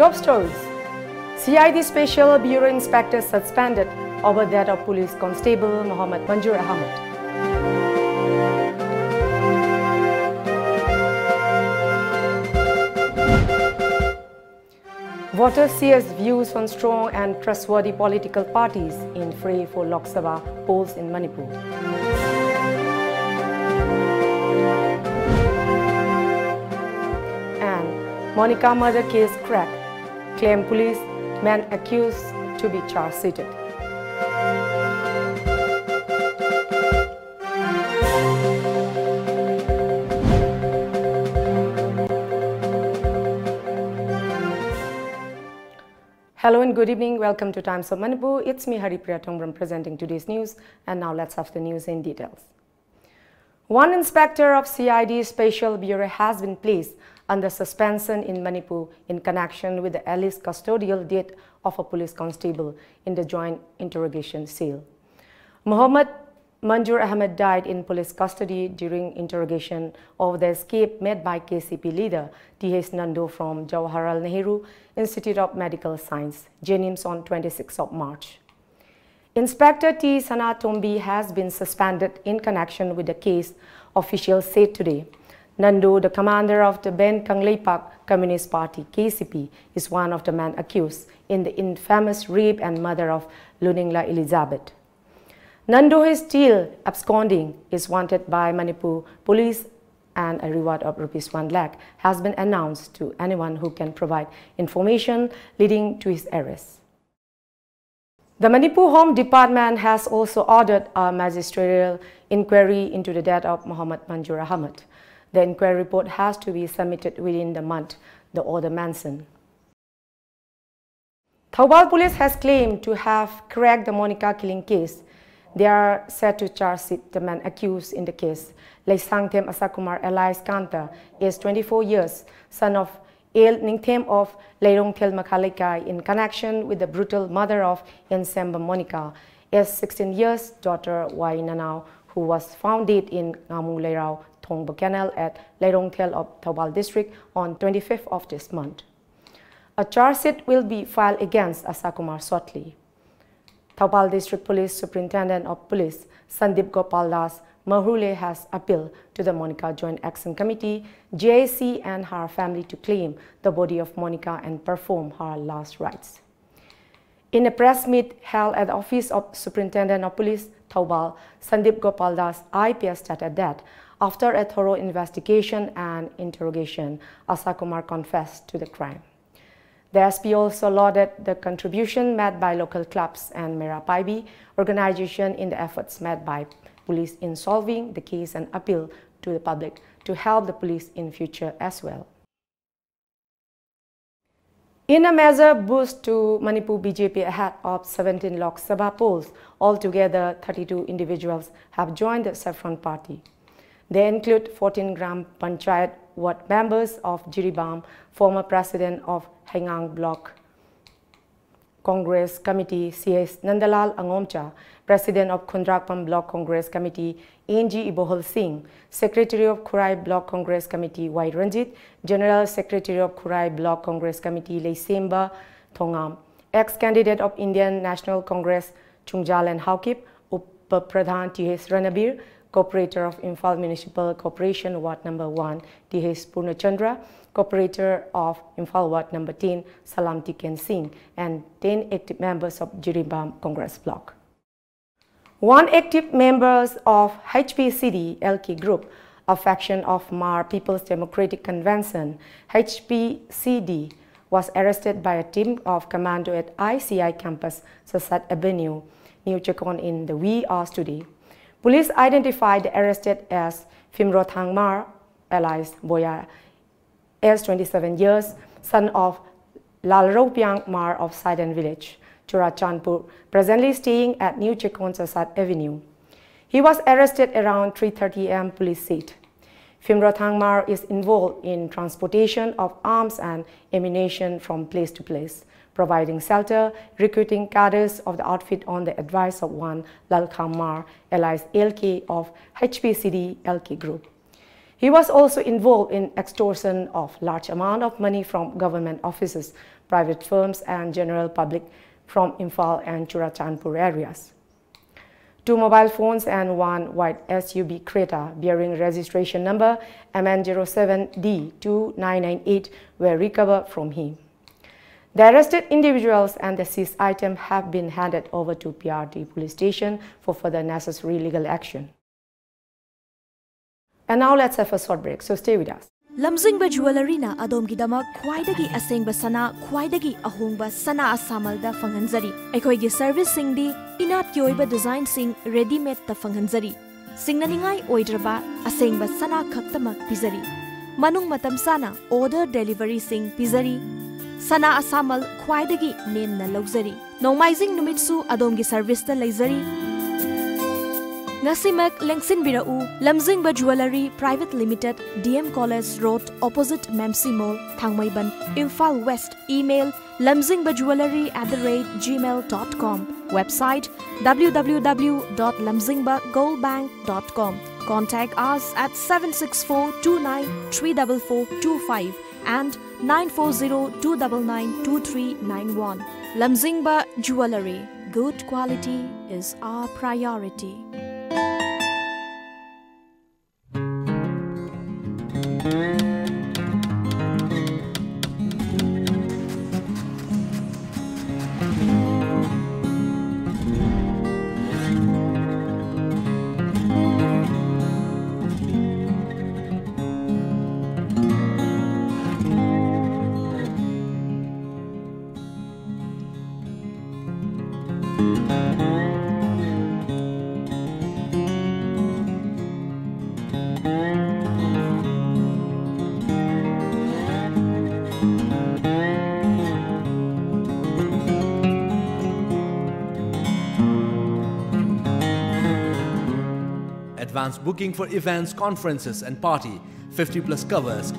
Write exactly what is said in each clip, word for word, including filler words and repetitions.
Top stories. C I D Special Bureau Inspector suspended over death of Police Constable Mohammad Manjur Ahmed. Voters shares views on strong and trustworthy political parties in fray for Lok Sabha polls in Manipur. And Monica murder case crack, Klem police, man accused to be charge sheeted. Hello and good evening. Welcome to Times of Manipur. It's me, Haripriya Thongbram, presenting today's news. And now let's have the news in details. One inspector of C I D Special Bureau has been placed under suspension in Manipur in connection with the alleged custodial death of a police constable in the joint interrogation cell. Mohammad Manjur Ahmed died in police custody during interrogation of the escape made by K C P leader T H Nando from Jawaharlal Nehru Institute of Medical Science, JNIMS, on twenty-sixth of March. Inspector T Sanatombi has been suspended in connection with the case, officials said today. Nando, the commander of the Ben Kangleipak Communist Party, K C P, is one of the men accused in the infamous rape and murder of Luningla Elizabeth. Nando, who is still absconding, is wanted by Manipur police and a reward of rupees one lakh has been announced to anyone who can provide information leading to his arrest. The Manipur Home Department has also ordered a magisterial inquiry into the death of Mohammad Manjur Ahmed. The inquiry report has to be submitted within the month, the order mentioned. Thoubal police has claimed to have cracked the Monica killing case. They are set to charge sheet the man accused in the case. Leisangthem Asakumar alias Kanta is twenty-four years, son of L Ningthem of Leirongthel Makhaleikai, in connection with the brutal murder of Insemba Monica, a sixteen years daughter Y Nanao, who was found dead in Ngamu Leirao Thongbo Canal at Leirongthel of Thoubal district on twenty-fifth of this month. A charge sheet will be filed against Asha Kumar shortly. Thoubal District Police Superintendent of Police Sandeep Gopal Das Mahule has appealed to the Monica Joint Action Committee, J A C, and her family to claim the body of Monica and perform her last rites. In a press meet held at the office of Superintendent of Police Thoubal, Sandeep Gopal Das I P S stated that after a thorough investigation and interrogation, Asha Kumar confessed to the crime. The S P also lauded the contribution made by local clubs and Mera Paibi organization in the efforts made by police in solving the case and appeal to the public to help the police in future as well. In a major boost to Manipur B J P ahead of seventeen Lok Sabha polls, altogether thirty-two individuals have joined the Saffron Party. They include fourteen Gram Panchayat ward members of Jiribam, former president of Heingang Block Congress Committee, C H Nandalal Angomcha, president of Khundrakpam Block Congress Committee, N G Ibohol Singh, secretary of Khurai Block Congress Committee, Y Ranjit, general secretary of Khurai Block Congress Committee, Leisemba Thongam, ex-candidate of Indian National Congress, Chungjalen Haokip, Upa Pradhan T H Ranabir, Corporator of Imphal Municipal Corporation Ward Number One, T H Purnachandra, Corporator of Imphal Ward Number ten, Salam Tiken Singh, and ten active members of Jiribam Congress Bloc. One active members of H P C D L K Group, a faction of Hmar People's Democratic Convention, H P C D, was arrested by a team of commando at I C I campus, Sasat Avenue, New Chekon in the wee hours today. Police identified the arrested as Phimrothang Hmar, alias Boya, age twenty-seven years, son of Lalropiang Hmar of Saidan Village, Churachandpur, presently staying at New Chekon Sasat Avenue. He was arrested around three thirty a m, police said. Phimrothang Hmar is involved in transportation of arms and ammunition from place to place, providing shelter, recruiting cadres of the outfit on the advice of one Lalkham Hmar, alias L K of H P C D L K Group. He was also involved in extortion of large amount of money from government offices, private firms, and general public from Imphal and Churachandpur areas. Two mobile phones and one white S U V Creta bearing registration number M N zero seven D two nine nine eight were recovered from him. The arrested individuals and the seized item have been handed over to P R T police station for further necessary legal action. And now let's have a short break, so stay with us. ꯂꯝꯖꯤꯡꯕ ꯖꯨꯋꯦꯂꯔꯤꯅ ꯑꯗꯣꯝꯒꯤꯗꯃꯛ ꯈ꯭ꯋꯥꯏꯗꯒꯤ ꯑꯁꯦꯡꯕ ꯁꯅꯥ, ꯈ꯭ꯋꯥꯏꯗꯒꯤ ꯑꯍꯣꯡꯕ ꯁꯅꯥ ꯑꯁꯥꯃꯜꯗ ꯐꯪꯍꯟꯖꯔꯤ꯫ ꯑꯩꯈꯣꯏꯒꯤ ꯁꯔꯚꯤꯁꯁꯤꯡꯗꯤ ꯏꯅꯥꯠꯀꯤ ꯑꯣꯏꯕ ꯗꯤꯖꯥꯏꯟꯁꯤꯡ ꯔꯦꯗꯤꯃꯦꯗꯇ ꯐꯪꯍꯟꯖꯔꯤ꯫ ꯁꯤꯡꯅꯅꯤꯡꯉꯥꯏ ꯑꯣꯏꯗ꯭ꯔꯕ ꯑꯁꯦꯡꯕ ꯁꯅꯥ ꯈꯛꯇꯃꯛ ꯄꯤꯖꯔꯤ꯫ ꯃꯅꯨꯡ ꯃꯇꯝ ꯆꯥꯅ ꯑꯣꯔꯗꯔ ꯗꯦꯂꯤꯚꯔꯤꯁꯤꯡ ꯄꯤꯖꯔꯤ꯫ ꯁꯅꯥ ꯑꯁꯥꯃꯜ ꯈ꯭ꯋꯥꯏꯗꯒꯤ ꯅꯦꯝꯅ ꯂꯧꯖꯔꯤ꯫ ꯅꯣꯡꯃꯥꯏꯖꯤꯡ ꯅꯨꯃꯤꯠꯁꯨ ꯑꯗꯣꯝꯒꯤ ꯁꯔꯚꯤꯁꯇ ꯂꯩꯖꯔꯤ꯫ ꯉꯁꯤꯃꯛ ꯂꯦꯡꯁꯤꯟꯕꯤꯔꯛꯎ, Lamzingba jewellery private limited, D M college road, opposite ꯃꯦꯝꯁꯤ mall, Thangmeiband, Imphal West. Email, lamzingba jewellery at the rate gmail dot com. Website, W W W dot lamzingba gold bank dot com. Contact us at seven six four two nine three double four two five and nine four zero two double nine two three nine one. Lamzingba Jewellery. Good quality is our priority. Advance booking for events, conferences, and party, fifty plus covers.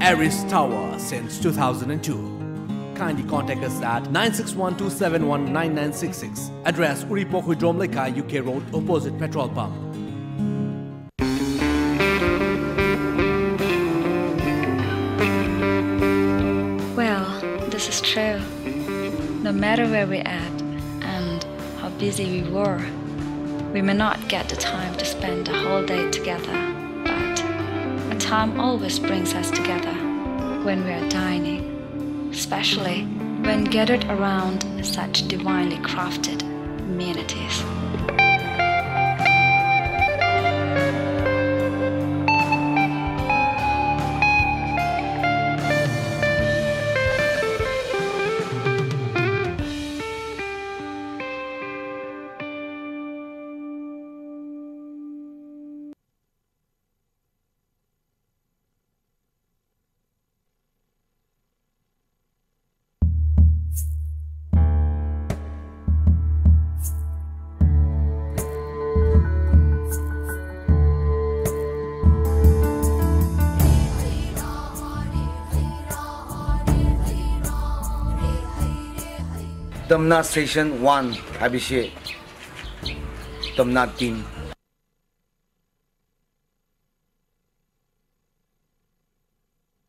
Aris Tower since two thousand two. Kindly contact us at nine six one two seven one nine nine six six. Address: Uripok Huidrom Lekha, U K Road, opposite petrol pump. Well, this is true. No matter where we at and how busy we were, we may not get the time to spend the whole day together, but a time always brings us together when we are dining, especially when gathered around such divinely crafted amenities. Tamna Session One ꯍꯥꯏꯕꯁꯤ ꯇꯝꯅꯥ team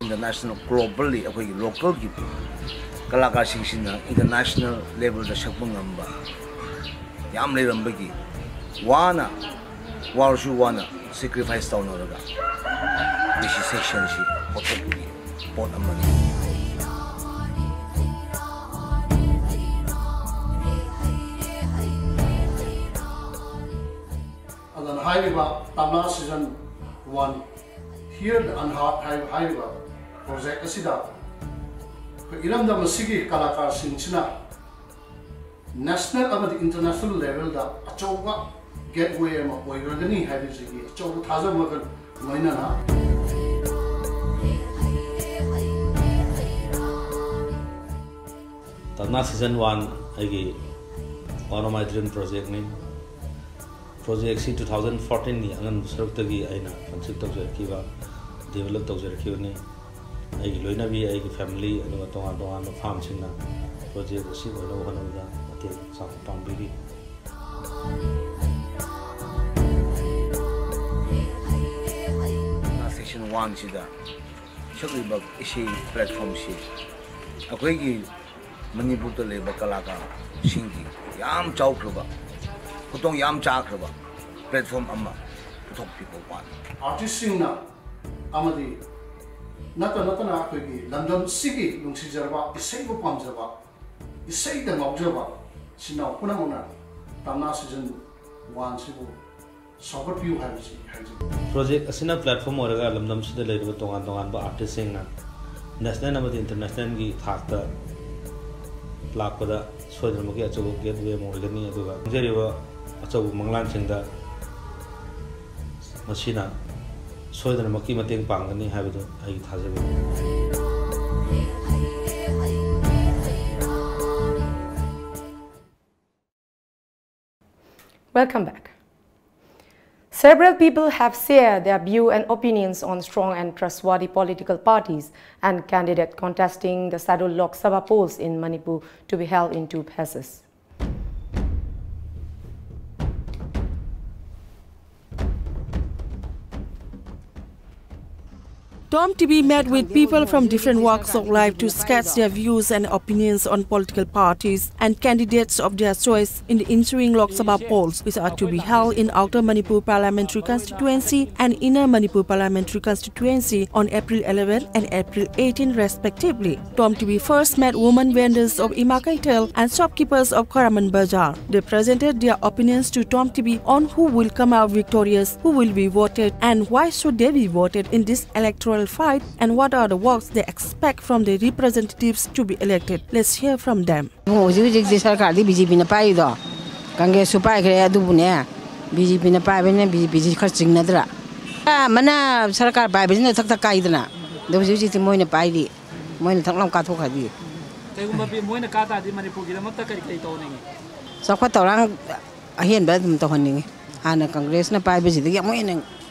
international, globally ꯑꯩꯈꯣꯏꯒꯤ local ꯒꯤ ꯀꯂꯥꯀꯥꯔꯁꯤꯡꯁꯤꯅ international level ꯗ ꯁꯛꯄ ꯉꯝꯕ ꯌꯥꯝ ꯂꯩꯔꯝꯕꯒꯤ ꯋꯥꯅ ꯋꯥꯔꯁꯨ ꯋꯥꯅ sacrifice ꯇꯧꯅꯔꯒ ꯃꯁꯤ session ꯁꯤ ꯄꯥꯡꯊꯣꯛꯄꯒꯤ ꯄꯣꯠ ꯑꯃꯅꯤ꯫ ꯑꯗꯨꯅ ꯍꯥꯏꯔꯤꯕ Tamna Season One Hear the Unheard ꯍꯥꯏ- ꯍꯥꯏꯔꯤꯕ project ꯑꯁꯤꯗ ꯑꯩꯈꯣꯏ ꯏꯔꯝꯗꯝ ꯑꯁꯤꯒꯤ ꯀꯂꯥꯀꯥꯔꯁꯤꯡꯁꯤꯅ national ꯑꯃꯗꯤ international level ꯗ ꯑꯆꯧꯕ gateway ꯑꯃ ꯑꯣꯏꯔꯒꯅꯤ ꯍꯥꯏꯕꯁꯤꯒꯤ ꯑꯆꯧꯕ ꯊꯥꯖꯕ ꯑꯃꯒ ꯂꯣꯏꯅꯅ Tamna Season One ꯑꯩꯒꯤ one of my dream project ꯅꯤ꯫ Project ꯁꯤ two thousand fourteen ꯒꯤ ꯑꯉꯟꯕ ꯁꯔꯨꯛꯇꯒꯤ ꯑꯩꯅ conceive ꯇꯧꯖꯔꯛꯈꯤꯕ, develop ꯇꯧꯖꯔꯛꯈꯤꯕꯅꯤ꯫ ꯑꯩꯒꯤ ꯂꯣꯏꯅꯕꯤ, ꯑꯩꯒꯤ family, ꯑꯗꯨꯒ ꯇꯣꯉꯥꯟ ꯇꯣꯉꯥꯟꯕ ꯐꯥꯝꯁꯤꯡꯅ project ꯑꯁꯤ ꯑꯣꯏꯅꯕ ꯍꯣꯠꯅꯕꯗ ꯃꯇꯦꯡ ꯆꯥꯎꯅ ꯄꯥꯡꯕꯤꯔꯤ꯫ Section one ꯁꯤꯗ ꯁꯛꯂꯤꯕ ꯏꯁꯩ platform ꯁꯤ ꯑꯩꯈꯣꯏꯒꯤ ꯃꯅꯤꯄꯨꯔꯗ ꯂꯩꯕ ꯀꯂꯥꯀꯥꯔꯁꯤꯡꯒꯤ ꯌꯥꯝ ꯆꯥꯎꯈ꯭ꯔꯕ, ꯈꯨꯗꯣꯡ ꯌꯥꯝ ꯆꯥꯈ꯭ꯔꯕ platform ꯑꯃ ꯄꯨꯊꯣꯛꯄꯤꯕ ꯋꯥꯅꯤ꯫ Artist ꯁꯤꯡꯅ ꯑꯃꯗꯤ ꯅꯠꯇ ꯅꯠꯇꯅ ꯑꯩꯈꯣꯏꯒꯤ ꯂꯝꯗꯝꯁꯤꯒꯤ ꯅꯨꯡꯁꯤꯖꯔꯕ, ꯏꯁꯩꯕꯨ ꯄꯥꯝꯖꯕ, ꯏꯁꯩꯗ ꯉꯥꯎꯖꯕ ꯏꯆꯤꯟ ꯏꯅꯥꯎ ꯄꯨꯝꯅꯃꯛꯅ ꯇꯝꯅꯥ season one ꯁꯤꯕꯨ ꯁꯧꯒꯠꯄꯤꯌꯨ ꯍꯥꯏꯕꯁꯤ ꯍꯥꯏꯖꯒꯦ꯫ Project ꯑꯁꯤꯅ platform ꯑꯣꯏꯔꯒ ꯂꯝꯗꯝꯁꯤꯗ ꯂꯩꯔꯤꯕ ꯇꯣꯉꯥꯟ ꯇꯣꯉꯥꯟꯕ artist ꯁꯤꯡꯅ national ꯑꯃꯗꯤ international ꯒꯤ ꯊꯥꯛꯇ ꯂꯥꯛꯄꯗ ꯁꯣꯏꯗꯅꯃꯛꯀꯤ ꯑꯆꯧꯕ gateway ꯑꯃ ꯑꯣꯏꯒꯅꯤ, ꯑꯗꯨꯒ ꯈꯪꯖꯔꯤꯕ ꯑꯆꯧꯕ ꯃꯪꯂꯥꯟꯁꯤꯡꯗ ꯃꯁꯤꯅ ꯁꯣꯏꯗꯅꯃꯛꯀꯤ ꯃꯇꯦꯡ ꯄꯥꯡꯒꯅꯤ ꯍꯥꯏꯕꯗꯨ ꯑꯩꯒꯤ ꯊꯥꯖꯕꯅꯤ꯫ Welcome back. Several people have shared their view and opinions on strong and trustworthy political parties and candidate contesting the scheduled Lok Sabha polls in Manipur to be held in two phases. Tom T V met with people from different walks of life to sketch their views and opinions on political parties and candidates of their choice in the ensuing Lok Sabha polls, which are to be held in Outer Manipur Parliamentary Constituency and Inner Manipur Parliamentary Constituency on April eleven and April eighteen, respectively. Tom T V first met women vendors of Ima Keithel and shopkeepers of Kharaman Bazar. They presented their opinions to Tom T V on who will come out victorious, who will be voted, and why should they be voted in this electoral fight, and what are the works they expect from the representatives to be elected. Let's hear from them. ꯍꯧꯖꯤꯛ ꯍꯧꯖꯤꯛꯇꯤ ꯁꯔꯀꯥꯔꯗꯤ B J ꯄꯤꯅ ꯄꯥꯏꯔꯤꯗꯣ꯫ ꯀꯪꯒ꯭ꯔꯦꯁꯁꯨ ꯄꯥꯏꯈ꯭ꯔꯦ, ꯑꯗꯨꯕꯨꯅꯦ, B J ꯄꯤꯅ ꯄꯥꯏꯕꯅꯤꯅ B J ꯄꯤꯁꯤ ꯈꯔ ꯆꯤꯡꯅꯗ꯭ꯔꯥ? ꯑꯃꯅ ꯁꯔꯀꯥꯔ ꯄꯥꯏꯕꯁꯤꯅ ꯊꯛ ꯊꯛ ꯀꯥꯏꯗꯅ꯫ ꯑꯗꯣ ꯍꯧꯖꯤꯛ ꯍꯧꯖꯤꯛꯇꯤ ꯃꯣꯏꯅ ꯄꯥꯏꯔꯤ, ꯃꯣꯏꯅ ꯊꯛ ꯂꯥꯎ ꯀꯥꯊꯣꯛꯈ꯭ꯔꯗꯤ꯫ ꯀꯩꯒꯨꯝꯕ ꯄꯤ-, ꯃꯣꯏꯅ ꯀꯥ ꯇꯥꯔꯗꯤ ꯃꯅꯤꯄꯨꯔꯒꯤꯗꯃꯛꯇ ꯀꯔꯤ ꯀꯔꯤ ꯇꯧꯍꯟꯅꯤꯡꯉꯤ? ꯆꯥꯎꯈꯠ ꯊꯧꯔꯥꯡ ꯑꯍꯦꯟꯕ ꯑꯗꯨꯝ ꯇꯧꯍꯟꯅꯤꯡꯉꯤ꯫ ꯍꯥꯟꯅ ꯀꯪꯒ꯭ꯔꯦꯁꯅ ꯄꯥꯏꯕꯁꯤꯗꯒꯤ ꯑꯃꯨꯛ ꯍꯦꯟꯅ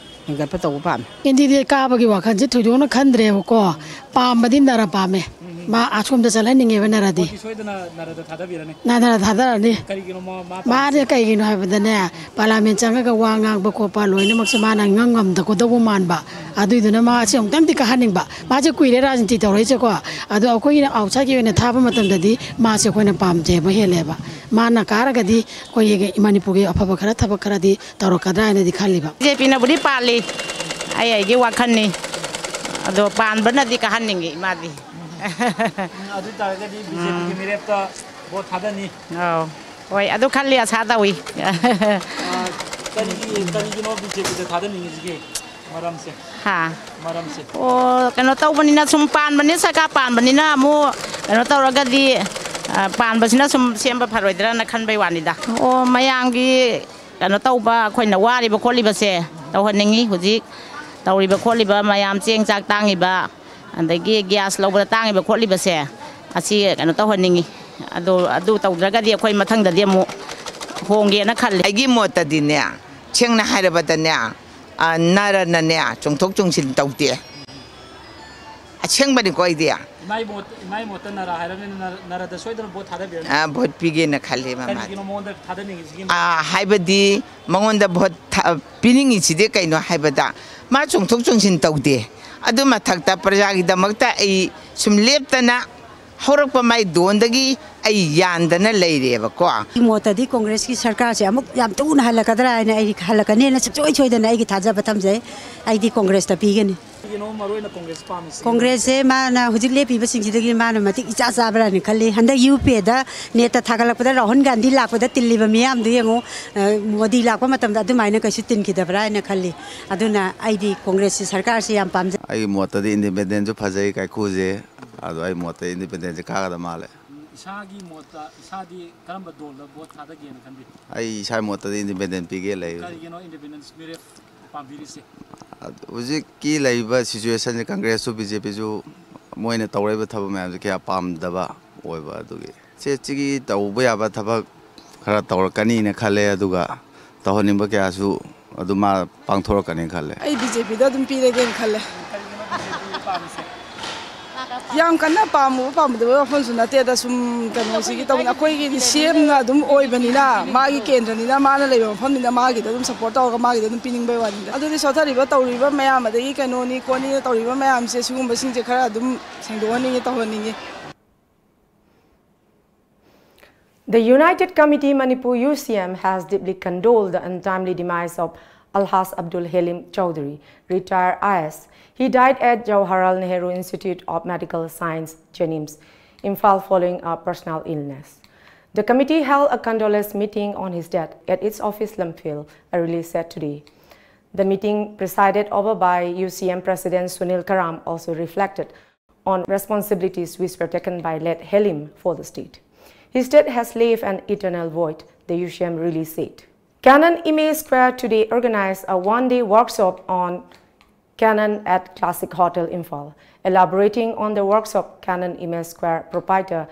ꯍꯦꯟꯒꯠꯄ ꯇꯧꯕ ꯄꯥꯝꯃꯤ꯫ ꯀꯦꯟꯗꯤꯗꯦꯠ ꯀꯥꯕꯒꯤ ꯋꯥꯈꯜꯁꯦ ꯊꯣꯏꯗꯣꯛꯅ ꯈꯟꯗ꯭ꯔꯦꯕꯀꯣ, ꯄꯥꯝꯕꯗꯤ ꯅꯔꯥ ꯄꯥꯝꯃꯦ꯫ ꯃꯥ ꯑꯁꯣꯝꯗ ꯆꯠꯍꯟꯅꯤꯡꯉꯦꯕ ꯅꯔꯥꯗꯤ꯫ ꯁꯣꯏꯗꯅ ꯅꯔꯥꯗ ꯊꯥꯗꯕꯤꯔꯅꯤ꯫ ꯅꯔꯥ ꯊꯥꯗꯔꯅꯤ꯫ ꯀꯔꯤꯒꯤꯅꯣ ꯃꯥ, ꯃꯥ ꯃꯥꯗꯤ ꯄꯥꯝꯃꯤꯁꯦ? ꯀꯩꯒꯤꯅꯣ ꯍꯥꯏꯕꯗꯅꯦ, ꯄꯥꯔꯂꯥꯃꯦꯟ ꯆꯪꯉꯒ ꯋꯥ ꯉꯥꯡꯕ ꯈꯣꯠꯄ ꯂꯣꯏꯅꯃꯛꯁꯦ ꯃꯥꯅ ꯉꯝ ꯉꯝꯗꯀꯗꯧꯕ ꯃꯥꯟꯕ꯫ ꯑꯗꯨꯏꯗꯨꯅ ꯃꯥꯁꯦ ꯑꯃꯨꯛꯇꯪꯗꯤ ꯀꯥꯍꯟꯅꯤꯡꯕ꯫ ꯃꯥꯁꯦ ꯀꯨꯏꯔꯦ ꯔꯥꯖꯅꯤꯇꯤ ꯇꯧꯔꯛꯏꯁꯦꯀꯣ꯫ ꯑꯗꯣ ꯑꯩꯈꯣꯏꯅ ꯑꯥꯎꯠꯁꯥꯏꯠꯀꯤ ꯑꯣꯏꯅ ꯊꯥꯕ ꯃꯇꯝꯗꯗꯤ ꯃꯥꯁꯦ ꯑꯩꯈꯣꯏꯅ ꯄꯥꯝꯖꯩꯕ ꯍꯦꯜꯂꯦꯕ꯫ ꯃꯥꯅ ꯀꯥꯔꯒꯗꯤ ꯑꯩꯈꯣꯏꯒꯤ ꯃꯅꯤꯄꯨꯔꯒꯤ ꯑꯐꯕ ꯈꯔ, ꯊꯕꯛ ꯈꯔꯗꯤ ꯇꯧꯔꯛꯀꯗ꯭ꯔꯥ ꯍꯥꯏꯅꯗꯤ ꯈꯜꯂꯤꯕ꯫ ꯕꯤꯖꯦꯄꯤꯅꯕꯨꯗꯤ ꯄꯥꯜꯂꯤ, ꯑꯩ ꯑꯩꯒꯤ ꯋꯥꯈꯜꯅꯤ꯫ ꯑꯗꯣ ꯄꯥꯟꯕꯅꯗꯤ ꯀꯥꯍꯟꯅꯤꯡꯉꯤ ꯃꯥꯗꯤ꯫ ꯎꯝ, ꯑꯗꯨ ꯑꯣꯏ ꯇꯥꯔꯒꯗꯤ ꯕꯤꯖꯦꯄꯤꯒꯤ ꯃꯤꯔꯦꯞꯇ ꯚꯣꯠ ꯊꯥꯗꯅꯤ꯫ ꯑꯧ꯫ ꯍꯣꯏ, ꯑꯗꯨ ꯈꯜꯂꯤ, ꯑꯁꯥ ꯇꯧꯏ꯫ ꯑ, ꯀꯔꯤꯒꯤ, ꯀꯔꯤꯒꯤꯅꯣ ꯕꯤꯖꯦꯄꯤꯗ ꯊꯥꯗꯅꯤꯡꯉꯤꯁꯤꯒꯤ ꯃꯔꯝꯁꯦ? ꯍꯥ? ꯃꯔꯝꯁꯦ? ꯑꯣ, ꯀꯩꯅꯣ ꯇꯧꯕꯅꯤꯅ, ꯁꯨꯝ ꯄꯥꯟꯕꯅꯤ, ꯁꯔꯀꯥꯔ ꯄꯥꯟꯕꯅꯤꯅ ꯑꯃꯨꯛ ꯀꯩꯅꯣ ꯇꯧꯔꯒꯗꯤ, ꯑ, ꯄꯥꯟꯕꯁꯤꯅ ꯁꯨꯝ ꯁꯦꯝꯕ ꯐꯔꯣꯏꯗ꯭ꯔꯅ ꯈꯟꯕꯩ ꯋꯥꯅꯤꯗ꯫ ꯑꯣ, ꯃꯌꯥꯝꯒꯤ ꯀꯩꯅꯣ ꯇꯧꯕ, ꯑꯩꯈꯣꯏꯅ ꯋꯥꯔꯤꯕ ꯈꯣꯠꯂꯤꯕꯁꯦ ꯇꯧꯍꯟꯅꯤꯡꯉꯤ꯫ ꯍꯧꯖꯤꯛ ꯇꯧꯔꯤꯕ ꯈꯣꯠꯂꯤꯕ ꯃꯌꯥꯝ, ꯆꯦꯡ ꯆꯥꯛ ꯇꯥꯡꯉꯤꯕ, ꯑꯗꯒꯤ ꯒ꯭ꯌꯥꯁ ꯂꯧꯕꯗ ꯇꯥꯡꯉꯤꯕ ꯈꯣꯠꯂꯤꯕꯁꯦ, ꯑꯁꯤ ꯀꯩꯅꯣ ꯇꯧꯍꯟꯅꯤꯡꯉꯤ꯫ ꯑꯗꯣ, ꯑꯗꯨ ꯇꯧꯗ꯭ꯔꯒꯗꯤ ꯑꯩꯈꯣꯏ ꯃꯊꯪꯗꯗꯤ ꯑꯃꯨꯛ ꯍꯣꯡꯒꯦꯅ ꯈꯜꯂꯤ꯫ ꯑꯩꯒꯤ ꯃꯣꯠꯇꯗꯤꯅꯦ, ꯁꯦꯡꯅ ꯍꯥꯏꯔꯕꯗꯅꯦ, ꯑ, ꯅꯔꯅꯅꯦ, ꯆꯣꯡꯊꯣꯛ ꯆꯣꯡꯁꯤꯟ ꯇꯧꯗꯦ꯫ ꯑꯁꯦꯡꯕꯅꯤꯀꯣ ꯑꯩꯗꯤ꯫ ꯏꯃꯥꯏ ꯃꯣꯠ-, ꯏꯃꯥꯏ ꯃꯣꯠꯇ ꯅꯔꯥ ꯍꯥꯏꯔꯕꯅꯤꯅ ꯅꯔ-, ꯅꯔꯥꯗ ꯁꯣꯏꯗꯅ ꯚꯣꯠ ꯊꯥꯗꯕꯤꯔꯅꯤ꯫ ꯑ, ꯚꯣꯠ ꯄꯤꯒꯦꯅ ꯈꯜꯂꯦꯕ ꯃꯥꯗꯤ꯫ ꯀꯔꯤꯒꯤꯅꯣ ꯃꯉꯣꯟꯗ ꯊꯥꯗꯅꯤꯡꯉꯤꯁꯤꯒꯤ? ꯑ, ꯍꯥꯏꯕꯗꯤ ꯃꯉꯣꯟꯗ ꯚꯣꯠ ꯊ-, ꯄꯤꯅꯤꯡꯉꯤꯁꯤꯗꯤ ꯀꯩꯅꯣ ꯍꯥꯏꯕꯗ, ꯃꯥ ꯆꯣꯡꯊꯣꯛ ꯆꯣꯡꯁꯤꯟ ꯇꯧꯗꯦ꯫ ꯑꯗꯨ ꯃꯊꯛꯇ ꯄ꯭ꯔꯖꯥꯒꯤꯗꯃꯛꯇ ꯑꯩ ꯁꯨꯝ ꯂꯦꯞꯇꯅ ꯍꯧꯔꯛꯄ ꯃꯥꯏ ꯗꯣꯟꯗꯒꯤ ꯑꯩ ꯌꯥꯟꯗꯅ ꯂꯩꯔꯦꯕꯀꯣ꯫ ꯑꯩꯒꯤ ꯃꯣꯠꯇꯗꯤ ꯀꯣꯡꯒ꯭ꯔꯦꯁꯀꯤ ꯁꯔꯀꯥꯔꯁꯦ ꯑꯃꯨꯛ ꯌꯥꯝ ꯊꯨꯅ ꯍꯜꯂꯛꯀꯗ꯭ꯔꯥ ꯍꯥꯏꯅ ꯑꯩ ꯍꯜꯂꯛꯀꯅꯦꯅ ꯁꯨꯡꯁꯣꯏ ꯁꯣꯏꯗꯅ ꯑꯩꯒꯤ ꯊꯥꯖꯕ ꯊꯝꯖꯩ꯫ ꯑꯩꯗꯤ ꯀꯣꯡꯒ꯭ꯔꯦꯁꯇ ꯄꯤꯒꯅꯤ꯫ ꯀꯩꯒꯤꯅꯣ ꯃꯔꯨ ꯑꯣꯏꯅ ꯀꯣꯡꯒ꯭ꯔꯦꯁ ꯄꯥꯝꯃꯤꯁꯤ? ꯀꯣꯡꯒ꯭ꯔꯦꯁꯁꯦ ꯃꯥꯅ ꯍꯧꯖꯤꯛ ꯂꯦꯞꯄꯤꯕꯁꯤꯡꯁꯤꯗꯒꯤ ꯃꯥꯅ ꯃꯇꯤꯛ ꯏꯆꯥ ꯆꯥꯕ꯭ꯔꯥꯅ ꯈꯜꯂꯤ꯫ ꯍꯟꯗꯛ ꯌꯨ ꯄꯤ ꯑꯦꯗ ꯅꯦꯠꯇ ꯊꯥꯒꯠꯂꯛꯄꯗ ꯔꯥꯍꯨꯜ ꯒꯥꯟꯙꯤ ꯂꯥꯛꯄꯗ ꯇꯤꯜꯂꯤꯕ ꯃꯤꯌꯥꯝꯗꯨ ꯌꯦꯡꯉꯨ, ꯑ, ꯃꯣꯗꯤ ꯂꯥꯛꯄ ꯃꯇꯝꯗ ꯑꯗꯨꯃꯥꯏꯅ ꯀꯩꯁꯨ ꯇꯤꯟꯈꯤꯗꯕ꯭ꯔꯥ ꯍꯥꯏꯅ ꯈꯜꯂꯤ꯫ ꯑꯗꯨꯅ ꯑꯩꯗꯤ ꯀꯣꯡꯒ꯭ꯔꯦꯁꯁꯤ ꯁꯔꯀꯥꯔꯁꯤ ꯌꯥꯝ ꯄꯥꯝꯖꯩ꯫ ꯑꯩꯒꯤ ꯃꯣꯠꯇꯗꯤ ꯏꯟꯗꯤꯄꯦꯟꯗꯦꯟꯁꯨ ꯐꯖꯩ ꯀꯥꯏꯀꯨꯁꯦ꯫ ꯑꯗꯣ ꯑꯩ ꯃꯣꯠꯇ ꯏꯟꯗꯤꯄꯦꯟꯗꯦꯟꯁꯦ ꯀꯥꯒꯗꯕ ꯃꯥꯜꯂꯦ꯫ ꯏꯁꯥꯒꯤ ꯃꯣꯠꯇ ꯏꯁꯥꯗꯤ ꯀꯔꯝꯕ ꯗꯣꯜꯗ ꯚꯣꯠ ꯊꯥꯗꯒꯦꯅ ꯈꯟꯕꯤ? ꯑꯩ ꯏꯁꯥꯒꯤ ꯃꯣꯠꯇꯗꯤ ꯏꯟꯗꯤꯄꯦꯟꯗꯦꯟ ꯄꯤꯒꯦ ꯂꯩ꯫ ꯀꯔꯤꯒꯤꯅꯣ ꯏꯟꯗꯤꯄꯦꯟꯗꯦꯟꯁ ꯃꯤꯔꯦꯞ ꯄꯥꯝꯕꯤꯔꯤꯁꯦ? ꯑꯗ ꯍꯧꯖꯤꯛꯀꯤ ꯂꯩꯔꯤꯕ ꯁꯤꯆꯨꯋꯦꯁꯟꯁꯦ ꯀꯪꯒ꯭ꯔꯦꯁꯁꯨ ꯕꯤ ꯖꯦ ꯄꯤꯁꯨ ꯃꯣꯏꯅ ꯇꯧꯔꯛꯏꯕ ꯊꯕꯛ ꯃꯌꯥꯝꯁꯦ ꯀꯌꯥ ꯄꯥꯝꯗꯕ ꯑꯣꯏꯕ ꯑꯗꯨꯒꯤ꯫ ꯁꯦ ꯁꯤꯒꯤ ꯇꯧꯕ ꯌꯥꯕ ꯊꯕꯛ ꯈꯔ ꯇꯧꯔꯛꯀꯅꯤꯅ ꯈꯜꯂꯦ, ꯑꯗꯨꯒ ꯇꯧꯍꯟꯅꯤꯡꯕ ꯀꯌꯥꯁꯨ, ꯑꯗꯨ ꯃꯥ ꯄꯥꯡꯊꯣꯔꯛꯀꯅꯤ ꯈꯜꯂꯦ꯫ ꯑꯩ ꯕꯤ ꯖꯦ ꯄꯤꯗ ꯑꯗꯨꯝ ꯄꯤꯔꯒꯦꯅ ꯈꯜꯂꯦ꯫ ꯌꯥꯝ ꯀꯟꯅ ꯄꯥꯝꯃꯨꯕ ꯄꯥꯝꯃꯨꯗꯕ ꯋꯥꯐꯝꯁꯨ ꯅꯠꯇꯦꯗ, ꯁꯨꯝ ꯀꯩꯅꯣꯁꯤꯒꯤ ꯇꯧꯕꯅꯤ꯫ ꯑꯩꯈꯣꯏꯒꯤ ꯁꯤ ꯑꯦꯝꯅ ꯑꯗꯨꯝ ꯑꯣꯏꯕꯅꯤꯅ, ꯃꯥꯒꯤ ꯀꯦꯟꯗ꯭ꯔꯅꯤꯅ, ꯃꯥꯅ ꯂꯩꯕ ꯃꯐꯝꯅꯤꯅ ꯃꯥꯒꯤꯗ ꯑꯗꯨꯝ ꯁꯞꯄꯣꯔꯠ ꯇꯧꯔꯒ ꯃꯥꯒꯤꯗ ꯑꯗꯨꯝ ꯄꯤꯅꯤꯡꯕꯩ ꯋꯥꯅꯤꯗ꯫ ꯑꯗꯨꯗꯤ ꯁꯣꯠꯊꯔꯤꯕ ꯇꯧꯔꯤꯕ ꯃꯌꯥꯝ, ꯑꯗꯒꯤ ꯀꯩꯅꯣꯅꯤ ꯈꯣꯠꯅꯤꯅ ꯇꯧꯔꯤꯕ ꯃꯌꯥꯝꯁꯦ, ꯁꯤꯒꯨꯝꯕꯁꯤꯡꯁꯦ ꯈꯔ ꯑꯗꯨꯝ ꯁꯦꯡꯗꯣꯛꯍꯟꯅꯤꯡꯉꯤ, ꯇꯧꯍꯟꯅꯤꯡꯉꯤ꯫ The United Committee Manipur U C M has deeply condoled the untimely demise of Alhaj Abdul Halim Chowdhury, retired I A S. He died at Jawaharlal Nehru Institute of Medical Science, JNIMS, Imphal, following a personal illness. The committee held a condolence meeting on his death at its office Lamphel, a release said today. The meeting, presided over by U C M President Sunil Karam, also reflected on responsibilities which were taken by late Halim for the state. His death has left an eternal void, the U C M release said. Canon Image Square today organized a one-day workshop on Canon at Classic Hotel Imphal. Elaborating on the workshop, Canon Image Square proprietor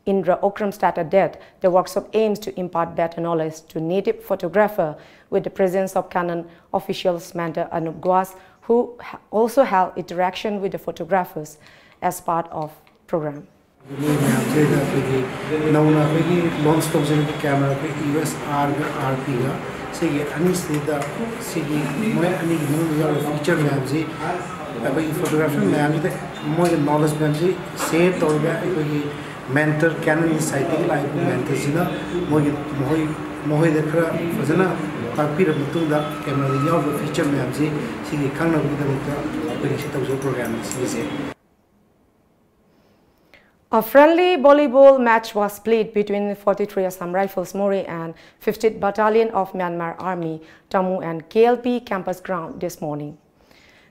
Indra Okram stated that the workshop aims to impart better knowledge to native photographer with the presence of Canon officials mentor Anup Guas, who ha- also held interaction with the photographers as part of program. ꯃꯣꯏ ꯃꯌꯥꯝꯁꯤꯗ ꯑꯩꯈꯣꯏꯒꯤ ꯅꯧꯅ ꯑꯩꯈꯣꯏꯒꯤ loans ꯇꯧꯖꯔꯤꯕ camera ꯑꯩꯈꯣꯏ U S ꯑꯥꯔꯒ R ꯄꯤꯒ ꯁꯤꯒꯤ ꯑꯅꯤꯁꯤꯗ ꯁꯤꯒꯤ ꯃꯣꯏ ꯑꯅꯤꯒꯤ ꯃꯅꯨꯡꯗ ꯌꯥꯎꯔꯤꯕ ꯐꯤꯆꯔ ꯃꯌꯥꯝꯁꯤ ꯑꯩꯈꯣꯏꯒꯤ ꯐꯣꯇꯣꯒ꯭ꯔꯥꯐꯔ ꯃꯌꯥꯝꯁꯤꯗ ꯃꯣꯏꯒꯤ ꯅꯣꯂꯦꯖ ꯃꯌꯥꯝꯁꯤ ꯁꯦꯌꯔ ꯇꯧꯔꯒ ꯑꯩꯈꯣꯏꯒꯤ ꯃꯦꯟꯇꯔ ꯀꯦꯅꯟꯒꯤ ꯁꯥꯏꯠꯇꯒꯤ ꯂꯥꯛꯏꯕ ꯃꯦꯟꯇꯔꯁꯤꯅ ꯃꯣꯏꯒꯤ ꯃꯈꯣꯏ ꯃꯈꯣꯏꯗ ꯈꯔ ꯐꯖꯅ ꯇꯥꯛꯄꯤꯔꯕ ꯃꯇꯨꯡꯗ ꯀꯦꯃꯦꯔꯥꯗ ꯌꯥꯎꯔꯤꯕ ꯐꯤꯆꯔ ꯃꯌꯥꯝꯁꯤ ꯁꯤꯒꯤ ꯈꯪꯅꯕꯒꯤꯗꯃꯛꯇ ꯑꯩꯈꯣꯏ ꯉꯁꯤ ꯇꯧꯖꯕ ꯄ꯭ꯔꯣꯒ꯭ꯔꯥꯝꯅꯤ ꯁꯤꯒꯤꯁꯦ꯫ A friendly volleyball match was played between forty-three Assam Rifles Moreh and fiftieth Battalion of Myanmar Army, Tamu and K L P campus ground this morning.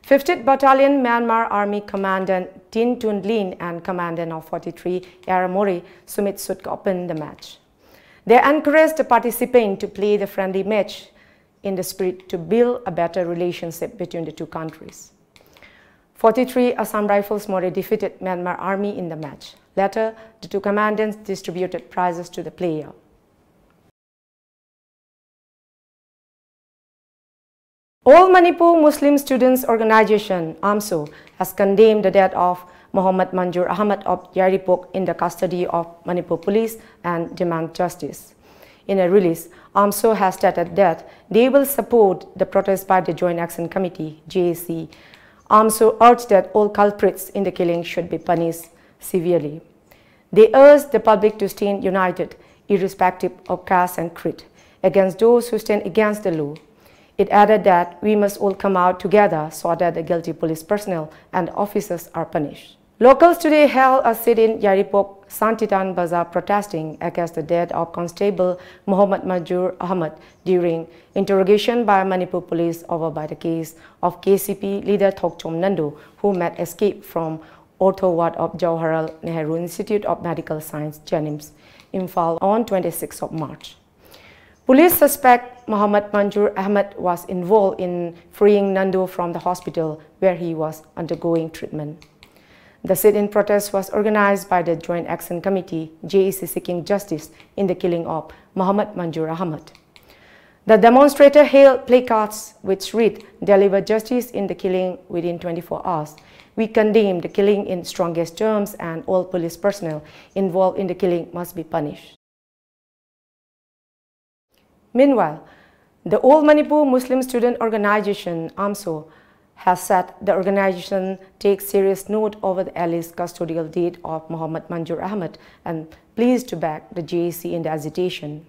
fiftieth Battalion Myanmar Army Commandant Tin Tun Lin and Commandant of forty-three Air Moreh Sumit Sutka opened the match. They encouraged the participants to play the friendly match in the spirit to build a better relationship between the two countries. forty-three Assam Rifles Moreh defeated Myanmar Army in the match. Later, the two commandants distributed prizes to the player. All Manipur Muslim Students Organization, AMSU, has condemned the death of Mohammad Manjur Ahmad of Yairipok in the custody of Manipur police and demand justice. In a release, AMSU has stated that they will support the protest by the Joint Action Committee, J A C. AMSU urged that all culprits in the killing should be punished severely. They urged the public to stand united, irrespective of caste and creed, against those who stand against the law. It added that we must all come out together so that the guilty police personnel and officers are punished. Locals today held a sit-in Yairipok Santitan Bazaar protesting against the death of Constable Mohammad Manjur Ahmad during interrogation by Manipur police over by the case of K C P leader Thokchom Nandu, who made escape from Ortho Ward of Jawaharlal Nehru Institute of Medical Science, JNIMS, Imphal on twenty-sixth of March. Police suspect Mohammad Manjur Ahmed was involved in freeing Nandu from the hospital where he was undergoing treatment. The sit-in protest was organized by the Joint Action Committee, J A C, seeking justice in the killing of Mohammad Manjur Ahmed. The demonstrator held placards which read, "Deliver justice in the killing within twenty-four hours. We condemn the killing in strongest terms and all police personnel involved in the killing must be punished." Meanwhile, the All Manipur Muslim Student Organization, AMSU, has said the organization takes serious note over the alleged custodial death of Mohammad Manjur Ahmed and pleads to back the J A C in the agitation.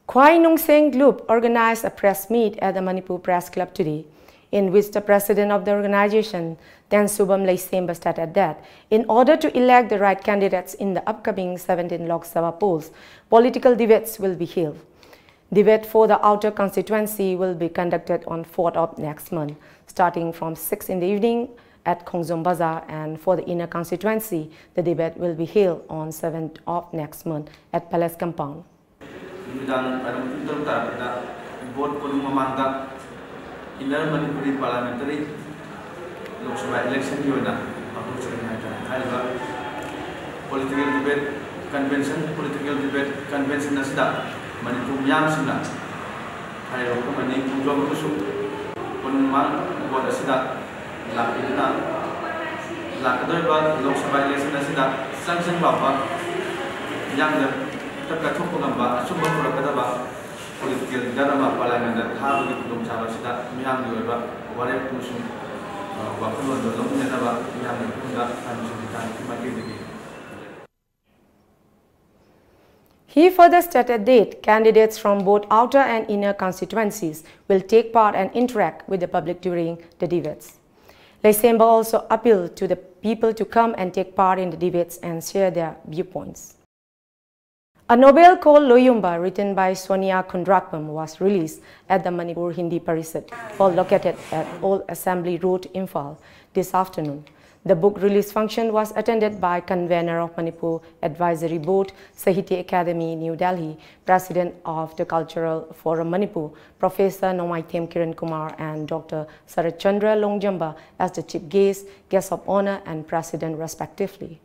Khwai Nungseng Group organized a press meet at the Manipur Press Club today, in which the president of the organization, Tensubam Leisemba, stated that in order to elect the right candidates in the upcoming seventeen Lok Sabha polls, political debates will be held. Debate for the outer constituency will be conducted on fourth of next month, starting from six in the evening at Khongjom Bazaar, and for the inner constituency, the debate will be held on seventh of next month at Palace Compound. ꯅꯨꯃꯤꯗꯥꯡ ꯋꯥꯏꯔꯝ ꯄꯨꯡ ꯇꯔꯨꯛ ꯇꯥꯔꯛꯄꯗ vote polling ꯃꯃꯥꯡꯗ Inner Manipuri Parliamentary Lok Sabha election ꯒꯤ ꯑꯣꯏꯅ ꯄꯥꯡꯊꯣꯛꯆꯒꯅꯤ ꯍꯥꯏꯇꯥꯔꯦ꯫ ꯍꯥꯏꯔꯤꯕ political debate convention, political debate convention ꯑꯁꯤꯗ ꯃꯅꯤꯄꯨꯔ ꯃꯤꯌꯥꯝꯁꯤꯡꯅ ꯍꯥꯏꯔꯤꯕ ꯃꯐꯝ ꯑꯅꯤ ꯈꯣꯡꯖꯣꯝ ꯑꯃꯁꯨꯡ ꯀꯣꯅꯨꯡꯃꯥꯡ ꯕꯣꯠ ꯑꯁꯤꯗ ꯂꯥꯛꯄꯤꯗꯨꯅ ꯂꯥꯛꯀꯗꯧꯔꯤꯕ ꯂꯣꯛ ꯁꯚꯥ ꯏꯂꯦꯛꯁꯟ ꯑꯁꯤꯗ ꯆꯪꯁꯤꯟ ꯂꯥꯎꯕ ꯃꯤꯌꯥꯝꯗ ꯀꯠꯊꯣꯛꯄ ꯉꯝꯕ ꯑꯆꯨꯝꯕ ꯄꯨꯔꯛꯀꯗꯕ ꯄꯣꯂꯤꯇꯤꯀꯦꯜ ꯂꯤꯗꯔ ꯑꯃ ꯄꯥꯔꯂꯤꯌꯥꯃꯦꯟꯗ ꯊꯥꯕꯒꯤ ꯈꯨꯗꯣꯡꯆꯥꯕ ꯑꯁꯤꯗ ꯃꯤꯌꯥꯝꯒꯤ ꯑꯣꯏꯕ ꯋꯥꯔꯦꯞ ꯑꯃꯁꯨꯡ, ꯑ, ꯋꯥꯈꯜꯂꯣꯟꯗꯣ ꯂꯧꯃꯤꯟꯅꯅꯕ ꯃꯤꯌꯥꯝꯒꯤ ꯃꯐꯝꯗ ꯍꯥꯏꯕꯁꯤꯡ ꯃꯇꯥꯡ ꯃꯥꯏꯀꯩꯗꯒꯤ He further stated that candidates from both outer and inner constituencies will take part and interact with the public during the debates. Leisemba also appealed to the people to come and take part in the debates and share their viewpoints. A novel called Loyumba, written by Sonia Khundrakpam, was released at the Manipur Hindi Parishad hall located at Old Assembly Road, Imphal, this afternoon. The book release function was attended by convener of Manipur Advisory Board, Sahitya Academy, New Delhi, president of the Cultural Forum Manipur, Professor Nomaithem Kiran Kumar, and Doctor Sarat Chandra Longjamba as the chief guest, guest of honor, and president, respectively.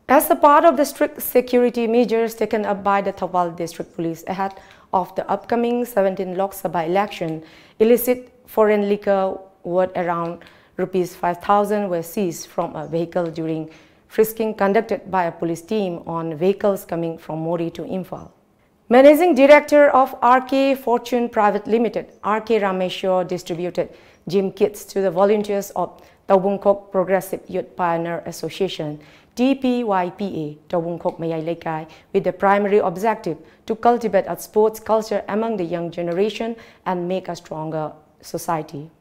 As a part of the strict security measures taken up by the Thoubal District Police ahead of the upcoming seventeen Lok Sabha election, illicit foreign liquor worth around rupees five thousand were seized from a vehicle during frisking conducted by a police team on vehicles coming from Moreh to Imphal. Managing Director of R K Fortune Private Limited, R K Rameshwar, distributed gym kits to the volunteers of Taubungkhok Progressive Youth Pioneer Association, T P Y P A, Taubungkhok Mayai Leikai, with the primary objective to cultivate a sports culture among the young generation and make a stronger society.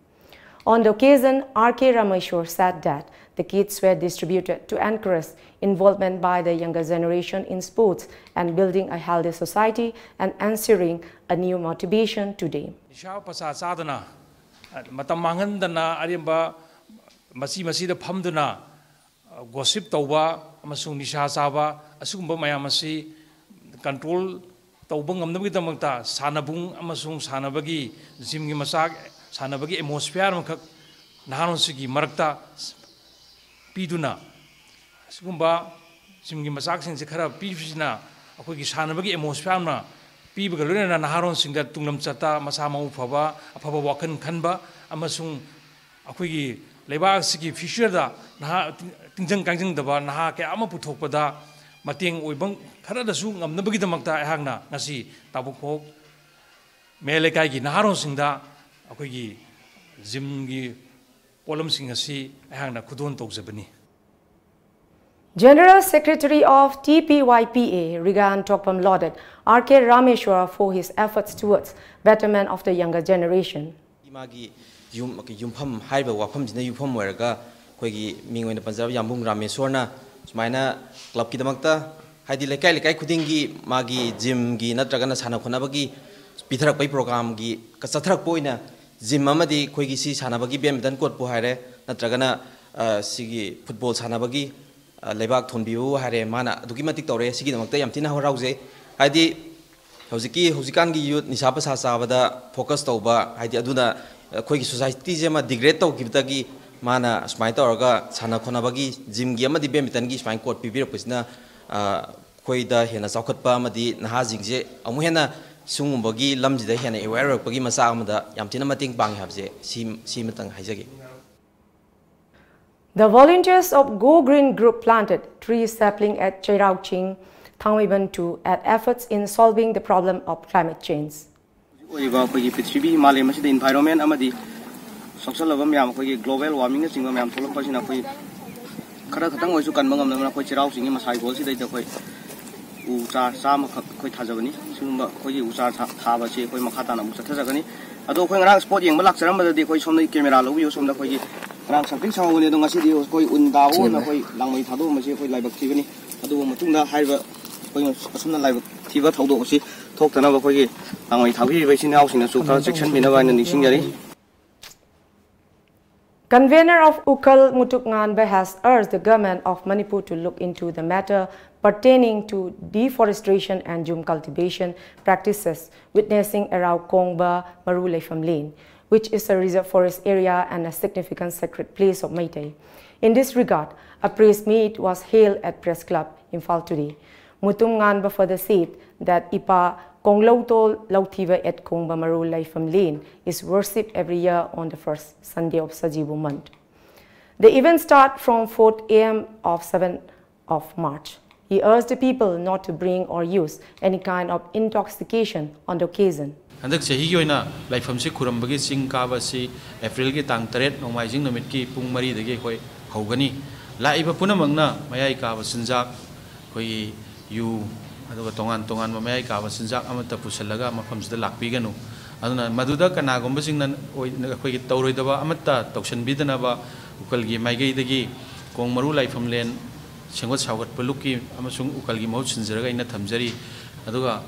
On the occasion, R K Rameshwar said that the kits were distributed to encourage involvement by the younger generation in sports and building a healthy society and ensuring a new motivation today. ꯅꯤꯁꯥ ꯄꯁꯥ ꯆꯥꯗꯅ, ꯃꯇꯝ ꯃꯥꯡꯍꯟꯗꯅ ꯑꯔꯦꯝꯕ ꯃꯆꯤ ꯃꯆꯤꯗ ꯐꯝꯗꯨꯅ, gossip ꯇꯧꯕ ꯑꯃꯁꯨꯡ ꯅꯤꯁꯥ ꯆꯥꯕ ꯑꯁꯤꯒꯨꯝꯕ ꯃꯌꯥꯝ ꯑꯁꯤ control ꯇꯧꯕ ꯉꯝꯅꯕꯒꯤꯗꯃꯛꯇ ꯁꯥꯟꯅꯕꯨꯡ ꯑꯃꯁꯨꯡ ꯁꯥꯟꯅꯕꯒꯤ gymꯒꯤ ꯃꯆꯥꯛ, ꯁꯥꯟꯅꯕꯒꯤ atmosphere ꯑꯃꯈꯛ ꯅꯍꯥꯔꯣꯜꯁꯤꯒꯤ ꯃꯔꯛꯇ ꯄꯤꯗꯨꯅ, ꯑꯁꯤꯒꯨꯝꯕ ꯁꯤꯝꯒꯤ ꯃꯆꯥꯛꯁꯤꯡꯁꯦ ꯈꯔ ꯄꯤꯕꯁꯤꯅ ꯑꯩꯈꯣꯏꯒꯤ ꯁꯥꯟꯅꯕꯒꯤ atmosphere ꯑꯃ ꯄꯤꯕꯒ ꯂꯣꯏꯅꯅ ꯅꯍꯥꯔꯣꯟꯁꯤꯡꯗ ꯇꯨꯡꯂꯝꯆꯠꯇ ꯃꯁꯥ ꯃꯎ ꯐꯕ, ꯑꯐꯕ ꯋꯥꯈꯜ ꯈꯟꯕ ꯑꯃꯁꯨꯡ ꯑꯩꯈꯣꯏꯒꯤ ꯂꯩꯕꯥꯛ ꯑꯁꯤꯒꯤ futureꯗ ꯅꯍꯥ ꯇꯤꯡꯖꯪ ꯀꯥꯏꯖꯪꯗꯕ ꯅꯍꯥ ꯀꯌꯥ ꯑꯃ ꯄꯨꯊꯣꯛꯄꯗ ꯃꯇꯦꯡ ꯑꯣꯏꯕ ꯈꯔꯗꯁꯨ ꯉꯝꯅꯕꯒꯤꯗꯃꯛꯇ ꯑꯩꯍꯥꯛꯅ ꯉꯁꯤ ꯇꯥꯕꯨꯡꯈꯣꯛ ꯃꯌꯥꯏ ꯂꯩꯀꯥꯏꯒꯤ ꯅꯍꯥꯔꯣꯜꯁꯤꯡꯗ ꯑꯩꯈꯣꯏꯒꯤ gymꯒꯤ ꯄꯣꯠꯂꯝꯁꯤꯡ ꯑꯁꯤ ꯑꯩꯍꯥꯛꯅ ꯈꯨꯗꯣꯜ ꯇꯧꯖꯕꯅꯤ꯫ General Secretary of T P Y P A, Rigan Tokpam lauded R K Rameshwar for his efforts towards betterment of the younger generation. ꯃꯥꯒꯤ ꯌꯨꯝ ꯌꯨꯝꯐꯝ ꯍꯥꯏꯔꯤꯕ ꯋꯥꯐꯝꯁꯤꯅ ꯌꯨꯝꯐꯝ ꯑꯣꯏꯔꯒ ꯑꯩꯈꯣꯏꯒꯤ ꯃꯤꯡ ꯑꯣꯏꯅ ꯄꯟꯖꯔꯕ ꯌꯥꯝꯕꯨꯡ ꯔꯥꯃꯦꯁꯣꯔꯅ ꯁꯨꯃꯥꯏꯅ clubꯀꯤꯗꯃꯛꯇ ꯍꯥꯏꯗꯤ ꯂꯩꯀꯥꯏ ꯂꯩꯀꯥꯏ ꯈꯨꯗꯤꯡꯒꯤ ꯃꯥꯒꯤ gymꯒꯤ ꯅꯠꯇ꯭ꯔꯒꯅ ꯁꯥꯟꯅ ꯈꯣꯠꯅꯕꯒꯤ ꯄꯤꯊꯔꯛꯄꯒꯤ programꯒꯤ ꯆꯠꯊꯔꯛꯄ ꯑꯣꯏꯅ gym ꯑꯃꯗꯤ ꯑꯩꯈꯣꯏꯒꯤ ꯁꯤ ꯁꯥꯟꯅꯕꯒꯤ badminton courtꯄꯨ ꯍꯥꯏꯔꯦ ꯅꯠꯇ꯭ꯔꯒꯅ ꯁꯤꯒꯤ football ꯁꯥꯟꯅꯕꯒꯤ ꯂꯩꯕꯥꯛ ꯊꯣꯟꯕꯤꯕꯕꯨ ꯍꯥꯏꯔꯦ ꯃꯥꯅ ꯑꯗꯨꯛꯀꯤ ꯃꯇꯤꯛ ꯇꯧꯔꯦ꯫ ꯁꯤꯒꯤꯗꯃꯛꯇ ꯌꯥꯝ ꯊꯤꯅ ꯍꯔꯥꯎꯖꯩ꯫ ꯍꯥꯏꯗꯤ ꯍꯧꯖꯤꯛꯀꯤ ꯍꯧꯖꯤꯛꯀꯥꯟꯒꯤ youth ꯅꯤꯁꯥ ꯄꯁꯥ ꯆꯥꯕꯗ focus ꯇꯧꯕ ꯍꯥꯏꯗꯤ ꯑꯗꯨꯅ ꯑꯩꯈꯣꯏꯒꯤ societyꯁꯦ ꯑꯃ degrade ꯇꯧꯈꯤꯕꯗꯒꯤ ꯃꯥꯅ ꯁꯨꯃꯥꯏꯅ ꯇꯧꯔꯒ ꯁꯥꯟꯅ ꯈꯣꯠꯅꯕꯒꯤ gymꯒꯤ ꯑꯃꯗꯤ badmintonꯒꯤ ꯁꯨꯃꯥꯏꯅ court ꯄꯤꯕꯤꯔꯛꯄꯁꯤꯅ ꯑꯩꯈꯣꯏꯗ ꯍꯦꯟꯅ ꯆꯥꯎꯈꯠꯄ ꯑꯃꯗꯤ ꯅꯍꯥꯁꯤꯡꯁꯦ ꯑꯃꯨꯛ ꯍꯦꯟꯅ ꯁꯤꯒꯨꯝꯕꯒꯤ ꯂꯝꯁꯤꯗ ꯍꯦꯟꯅ aware ꯑꯣꯏꯔꯛꯄꯒꯤ ꯃꯆꯥꯛ ꯑꯃꯗ ꯌꯥꯝ ꯊꯤꯅ ꯃꯇꯦꯡ ꯄꯥꯡꯉꯦ ꯍꯥꯏꯕꯁꯦ ꯁꯤ ꯁꯤꯃꯇꯪ ꯍꯥꯏꯖꯒꯦ꯫ The volunteers of Go Green Group planted tree sapling at Cheiraoching, Thangmeiban two at efforts in solving the problem of climate change. ꯍꯧꯖꯤꯛ ꯑꯣꯏꯔꯤꯕ ꯑꯩꯈꯣꯏꯒꯤ ꯄ꯭ꯔꯤꯊꯤꯕꯤ ꯃꯥꯂꯦꯝ ꯑꯁꯤꯗ environment ꯑꯃꯗꯤ ꯁꯣꯛꯆꯜꯂꯕ ꯃꯌꯥꯝ ꯑꯩꯈꯣꯏꯒꯤ global warmingꯅꯆꯤꯡꯕ ꯃꯌꯥꯝ ꯊꯣꯛꯂꯛꯄꯁꯤꯅ ꯑꯩꯈꯣꯏ ꯈꯔ ꯈꯛꯇꯪ ꯑꯣꯏꯔꯁꯨ ꯀꯟꯕ ꯉꯝꯅꯕꯅ ꯑꯩꯈꯣꯏ ꯆꯩꯔꯥꯎ ꯆꯤꯡꯒꯤ ꯃꯁꯥ ꯍꯤꯒꯣꯜꯁꯤꯗꯩꯗ ꯑꯩꯈꯣꯏ ꯎ ꯆꯥꯔ ꯆꯥꯝꯃꯈꯛ ꯑꯩꯈꯣꯏ ꯊꯥꯖꯕꯅꯤ꯫ ꯁꯤꯒꯨꯝꯕ ꯑꯩꯈꯣꯏꯒꯤ ꯎ ꯆꯥꯔ ꯊꯥꯕꯁꯤ ꯑꯩꯈꯣꯏ ꯃꯈꯥ ꯇꯥꯅ ꯑꯃꯨꯛ ꯆꯠꯊꯖꯒꯅꯤ꯫ ꯑꯗꯣ ꯑꯩꯈꯣꯏ ꯉꯔꯥꯡ spot ꯌꯦꯡꯕ ꯂꯥꯛꯆꯔꯝꯕꯗꯗꯤ ꯑꯩꯈꯣꯏ ꯁꯣꯝꯗꯒꯤ camera ꯂꯧꯕꯤꯌꯨ꯫ ꯁꯣꯝꯗ ꯑꯩꯈꯣꯏꯒꯤ ꯉꯔꯥꯡ ꯁꯪꯇ꯭ꯔꯤꯛ ꯁꯪꯍꯧꯕꯅꯤ꯫ ꯑꯗꯣ ꯉꯁꯤꯗꯤ ꯑꯩꯈꯣꯏ ꯎꯟ ꯇꯥꯕ ꯑꯣꯏꯅ ꯑꯩꯈꯣꯏ ꯂꯥꯡꯃꯩ ꯊꯥꯗꯣꯛꯑꯝꯕꯁꯤ ꯑꯩꯈꯣꯏ ꯂꯥꯏꯕꯛ ꯊꯤꯕꯅꯤ꯫ ꯑꯗꯨꯕꯨ ꯃꯇꯨꯡꯗ ꯍꯥꯏꯔꯤꯕ ꯑꯩꯈꯣꯏ ꯑꯁꯨꯝꯅ ꯂꯥꯏꯕꯛ ꯊꯤꯕ ꯊꯧꯗꯣꯛ ꯑꯁꯤ ꯊꯣꯛꯇꯅꯕ ꯑꯩꯈꯣꯏꯒꯤ ꯂꯥꯡꯃꯩ ꯊꯥꯕꯤꯔꯤꯕ ꯏꯆꯤꯟ ꯏꯅꯥꯎꯁꯤꯡꯅꯁꯨ ꯈꯔ ꯆꯦꯛꯁꯤꯟꯕꯤꯅꯕ ꯍꯥꯏꯅ ꯅꯤꯡꯁꯤꯡꯖꯔꯤ꯫ Convener of Ukhrul Mutuk Nganba has urged the government of Manipur to look into the matter pertaining to deforestation and jhum cultivation practices witnessing around Kongba Maru Leifam Lane, which is a reserve forest area and a significant sacred place of Meitei. In this regard, a press meet was held at Press Club, Imphal today. Mutum Nganba further said that Ipa Kongloutol Lauthiba at Kongba Maru Laifam Lane is worshipped every year on the first Sunday of Sajibu month. The event starts from four a m of seventh of March. He urged the people not to bring or use any kind of intoxication on the occasion. ꯍꯟꯗꯛ ꯆꯍꯤꯒꯤ ꯑꯣꯏꯅ ꯂꯥꯏꯐꯝꯁꯤ ꯈꯨꯔꯨꯝꯕꯒꯤ ꯆꯤꯡ ꯀꯥꯕ ꯑꯁꯤ ꯑꯦꯄ꯭ꯔꯤꯜꯒꯤ ꯇꯥꯡ ꯇꯔꯦꯠ ꯅꯣꯡꯃꯥꯏꯖꯤꯡ ꯅꯨꯃꯤꯠꯀꯤ ꯄꯨꯡ ꯃꯔꯤꯗꯒꯤ ꯑꯩꯈꯣꯏ ꯍꯧꯒꯅꯤ꯫ ꯂꯥꯛꯏꯕ ꯄꯨꯝꯅꯃꯛꯅ ꯃꯌꯥꯏ ꯀꯥꯕ ꯆꯤꯟꯖꯥꯛ, ꯑꯩꯈꯣꯏꯒꯤ ꯌꯨ, ꯑꯗꯨꯒ ꯇꯣꯉꯥꯟ ꯇꯣꯉꯥꯟꯕ ꯃꯌꯥꯏ ꯀꯥꯕ ꯆꯤꯟꯖꯥꯛ ꯑꯃꯠꯇ ꯄꯨꯁꯤꯜꯂꯒ ꯃꯐꯝꯁꯤꯗ ꯂꯥꯛꯄꯤꯒꯅꯨ꯫ ꯑꯗꯨꯅ ꯃꯗꯨꯗ ꯀꯅꯥꯒꯨꯝꯕꯁꯤꯡꯅ ꯑꯣꯏ-, ꯑꯩꯈꯣꯏꯒꯤ ꯇꯧꯔꯣꯏꯗꯕ ꯑꯃꯠꯇ ꯇꯧꯁꯤꯟꯕꯤꯗꯅꯕ ꯎꯀꯜꯒꯤ ꯃꯥꯏꯀꯩꯗꯒꯤ ꯀꯣꯡꯃꯔꯨ ꯂꯥꯏꯐꯝꯂꯦꯟ ꯁꯦꯝꯒꯠ ꯁꯥꯒꯠꯄ ꯂꯨꯞꯀꯤ ꯑꯃꯁꯨꯡ ꯎꯀꯜꯒꯤ ꯃꯍꯨꯠ ꯁꯤꯟꯖꯔꯒ ꯑꯩꯅ ꯊꯝꯖꯔꯤ꯫ ꯑꯗꯨꯒ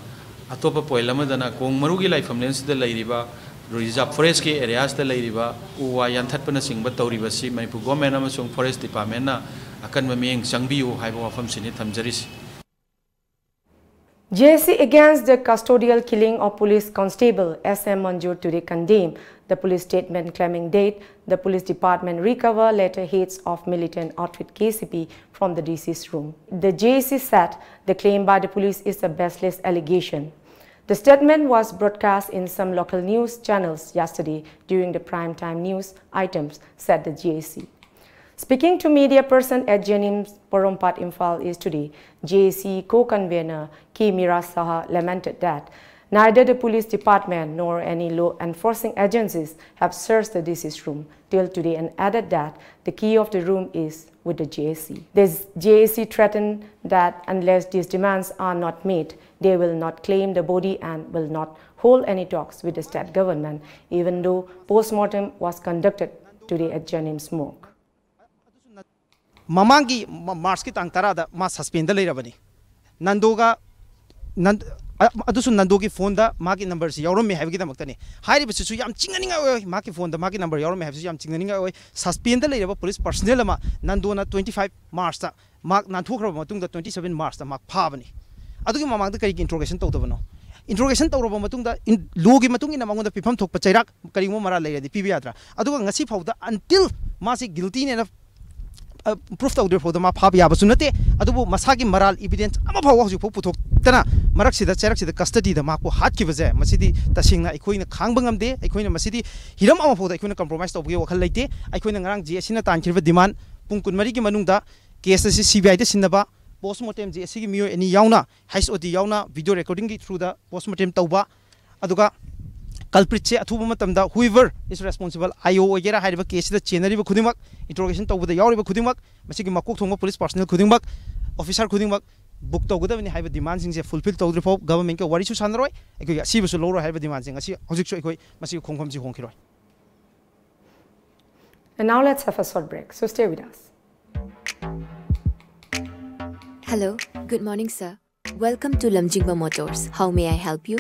ꯑꯇꯣꯞꯄ ꯄꯣꯏꯟ ꯑꯃꯗꯅ ꯀꯣꯡꯃꯔꯨꯒꯤ ꯂꯥꯏꯐꯝꯂꯦꯟꯁꯤꯗ ꯂꯩꯔꯤꯕ ꯔꯤꯖꯥꯔꯚ ꯐꯣꯔꯦꯁ꯭ꯠꯀꯤ ꯑꯦꯔꯤꯌꯥꯁꯇ ꯂꯩꯔꯤꯕ ꯎ ꯋꯥ ꯌꯥꯟꯊꯠꯄꯅꯆꯤꯡꯕ ꯇꯧꯔꯤꯕꯁꯤ ꯃꯅꯤꯄꯨꯔ ꯒꯣꯔꯃꯦꯟ ꯑꯃꯁꯨꯡ ꯐꯣꯔꯦꯁ꯭ꯠ ꯗꯤꯄꯥꯔꯠꯃꯦꯟꯅ ꯑꯀꯟꯕ ꯃꯤꯠꯌꯦꯡ ꯆꯪꯕꯤꯌꯨ ꯍꯥꯏꯕ ꯋꯥꯐꯝꯁꯤꯅꯤ ꯊꯝꯖꯔꯤꯁꯤ꯫ J A C against the custodial killing of police constable S M Manjur today condemned the police statement claiming that the police department recover letter heads of militant outfit K C P from the deceased room. The J A C said the claim by the police is a baseless allegation. The statement was broadcast in some local news channels yesterday during the prime time news items, said the J A C. Speaking to media person at Jennings Porompat Imphal East today, J A C co-convener K Miraj Saha lamented that neither the police department nor any law enforcing agencies have searched the deceased room till today and added that the key of the room is with the J A C. This J A C threatened that unless these demands are not met, they will not claim the body and will not hold any talks with the state government, even though post-mortem was conducted today at Jennings morgue. ꯃꯃꯥꯡꯒꯤ ꯃꯥꯔꯆꯀꯤ ꯇꯥꯡ ꯇꯔꯥꯗ ꯃꯥ suspend ꯂꯩꯔꯕꯅꯤ꯫ ꯅꯟꯗꯣꯒ ꯅꯟ-, ꯑ-, ꯑꯗꯨꯁꯨ ꯅꯟꯗꯣꯒꯤ ꯐꯣꯟꯗ ꯃꯥꯒꯤ ꯅꯝꯕꯔꯁꯤ ꯌꯥꯎꯔꯝꯃꯦ ꯍꯥꯏꯕꯒꯤꯗꯃꯛꯇꯅꯤ꯫ ꯍꯥꯏꯔꯤꯕꯁꯤꯁꯨ ꯌꯥꯝ ꯆꯤꯡꯅꯅꯤꯡꯉꯥꯏ ꯑꯣꯏ꯫ ꯃꯥꯒꯤ ꯐꯣꯟꯗ ꯃꯥꯒꯤ ꯅꯝꯕꯔ ꯌꯥꯎꯔꯝꯃꯦ ꯍꯥꯏꯕꯁꯤꯁꯨ ꯌꯥꯝ ꯆꯤꯡꯅꯅꯤꯡꯉꯥꯏ ꯑꯣꯏ꯫ ꯁꯁꯄꯦꯟꯗ ꯂꯩꯔꯕ ꯄꯨꯂꯤꯁ ꯄꯔꯁꯅꯦꯜ ꯑꯃ ꯅꯟꯗꯣꯅ twenty five ꯃꯥꯔꯆꯇ ꯃꯥ ꯅꯥꯟꯊꯣꯛꯈ꯭ꯔꯕ ꯃꯇꯨꯡꯗ twenty seven ꯃꯥꯔꯆꯇ ꯃꯥ ꯐꯥꯕꯅꯤ꯫ ꯑꯗꯨꯒꯤ ꯃꯃꯥꯡꯗ ꯀꯔꯤꯒꯤ ꯏꯟꯇ꯭ꯔꯣꯒꯦꯁꯟ ꯇꯧꯗꯕꯅꯣ? ꯏꯟꯇ꯭ꯔꯣꯒꯦꯁꯟ ꯇꯧꯔꯕ ꯃꯇꯨꯡꯗ ꯏꯟ-, ꯂꯣꯒꯤ ꯃꯇꯨꯡ ꯏꯟꯅ ꯃꯉꯣꯟꯗ ꯄꯤꯐꯝ ꯊꯣꯛꯄ ꯆꯩꯔꯥꯛ ꯀꯔꯤꯒꯨꯝꯕ ꯃꯔꯥꯜ ꯂꯩꯔꯗꯤ ꯄꯤꯕ ꯌꯥꯗ꯭ꯔꯥ? ꯑꯗꯨꯒ ꯉꯁꯤ ꯐꯥꯎꯗ ꯑꯟꯇꯤꯜ ꯃꯥꯁꯤ ꯒꯤꯜꯇꯤꯅꯦꯅ ꯄ꯭ꯔꯨꯐ ꯇꯧꯗ꯭ꯔꯤꯕ ꯐꯥꯎꯗ ꯃꯥ ꯐꯥꯕ ꯌꯥꯕꯁꯨ ꯅꯠꯇꯦ꯫ ꯑꯗꯨꯕꯨ ꯃꯁꯥꯒꯤ ꯃꯔꯥꯜ ꯏꯕꯤꯗꯦꯟꯁ ꯑꯃ ꯐꯥꯎꯕ ꯍꯧꯖꯤꯛ ꯐꯥꯎ ꯄꯨꯊꯣꯛꯇꯅ ꯃꯔꯛꯁꯤꯗ ꯆꯩꯔꯛꯁꯤꯗ ꯀꯁꯇꯗꯤꯗ ꯃꯍꯥꯛꯄꯨ ꯍꯥꯠꯈꯤꯕꯁꯦ, ꯃꯁꯤꯗꯤ ꯇꯁꯦꯡꯅ ꯑꯩꯈꯣꯏꯅ ꯈꯥꯡꯕ ꯉꯝꯗꯦ꯫ ꯑꯩꯈꯣꯏꯅ ꯃꯁꯤꯗꯤ ꯍꯤꯔꯝ ꯑꯃ ꯐꯥꯎꯗ ꯑꯩꯈꯣꯏꯅ ꯀꯝꯄ꯭ꯔꯣꯃꯥꯏꯁ ꯇꯧꯕꯒꯤ ꯋꯥꯈꯜ ꯂꯩꯇꯦ꯫ ꯑꯩꯈꯣꯏꯅ ꯉꯔꯥꯡ ꯖꯦ ꯑꯦꯁ ꯁꯤꯅ ꯇꯥꯟꯈꯤꯕ ꯗꯤꯃꯥꯟ ꯄꯨꯡ ꯀꯨꯟꯃꯔꯤꯒꯤ ꯃꯅꯨꯡꯗ ꯀꯦꯁ ꯑꯁꯤ ꯁꯤ ꯕꯤ ꯑꯥꯏꯗ ꯁꯤꯟꯅꯕ, ꯄꯣꯁꯃꯣꯔꯇꯦꯝ ꯖꯦ ꯑꯦꯁ ꯁꯤꯒꯤ ꯃꯤꯑꯣꯏ ꯑꯅꯤ ꯌꯥꯎꯅ, ꯍꯩꯆ ꯑꯣ ꯗꯤ ꯌꯥꯎꯅ, ꯚꯤꯗꯤꯑꯣ ꯔꯦꯀꯣꯔꯗꯤꯡꯒꯤ ꯊ꯭ꯔꯨꯗ ꯄꯣꯁꯃꯣꯔꯇꯦꯝ ꯇꯧꯕ, ꯑꯗꯨꯒ ꯀꯜꯄ꯭ꯔꯤꯠꯁꯦ ꯑꯊꯨꯕ ꯃꯇꯝꯗ whoever is responsible, I O ꯑꯣꯏꯒꯦꯔꯥ, ꯍꯥꯏꯔꯤꯕ ꯀꯦꯁꯁꯤꯗ ꯆꯦꯟꯅꯔꯤꯕ ꯈꯨꯗꯤꯡꯃꯛ, ꯏꯟꯇ꯭ꯔꯣꯒꯦꯁꯟ ꯇꯧꯕꯗ ꯌꯥꯎꯔꯤꯕ ꯈꯨꯗꯤꯡꯃꯛ, ꯃꯁꯤꯒꯤ ꯃꯀꯣꯛ ꯊꯣꯡꯕ ꯄꯨꯂꯤꯁ ꯄꯥꯔꯁꯅꯦꯜ ꯈꯨꯗꯤꯡꯃꯛ, ꯑꯣꯐꯤꯁꯔ ꯈꯨꯗꯤꯡꯃꯛ ꯕꯨꯛ ꯇꯧꯒꯗꯕꯅꯤ ꯍꯥꯏꯕ ꯗꯤꯃꯥꯟꯁꯤꯡꯁꯦ ꯐꯨꯜꯐꯤꯜ ꯇꯧꯗ꯭ꯔꯤ ꯐꯥꯎ ꯒꯚꯔꯟꯃꯦꯟꯠꯀ ꯋꯥꯔꯤꯁꯨ ꯁꯥꯟꯅꯔꯣꯏ꯫ ꯑꯩꯈꯣꯏꯒꯤ ꯑꯁꯤꯕꯁꯨ ꯂꯧꯔꯣꯏ ꯍꯥꯏꯕ ꯗꯤꯃꯥꯟꯁꯦ ꯉꯁꯤ ꯍꯧꯖꯤꯛꯁꯨ ꯑꯩꯈꯣꯏ ꯃꯁꯤꯒꯤ ꯈꯣꯡꯐꯝꯁꯤ ꯍꯣꯡꯈꯤꯔꯣꯏ꯫ And now let's have a short break, so stay with us. Hello, good morning, sir. Welcome to Lamjingba Motors. How may I help you?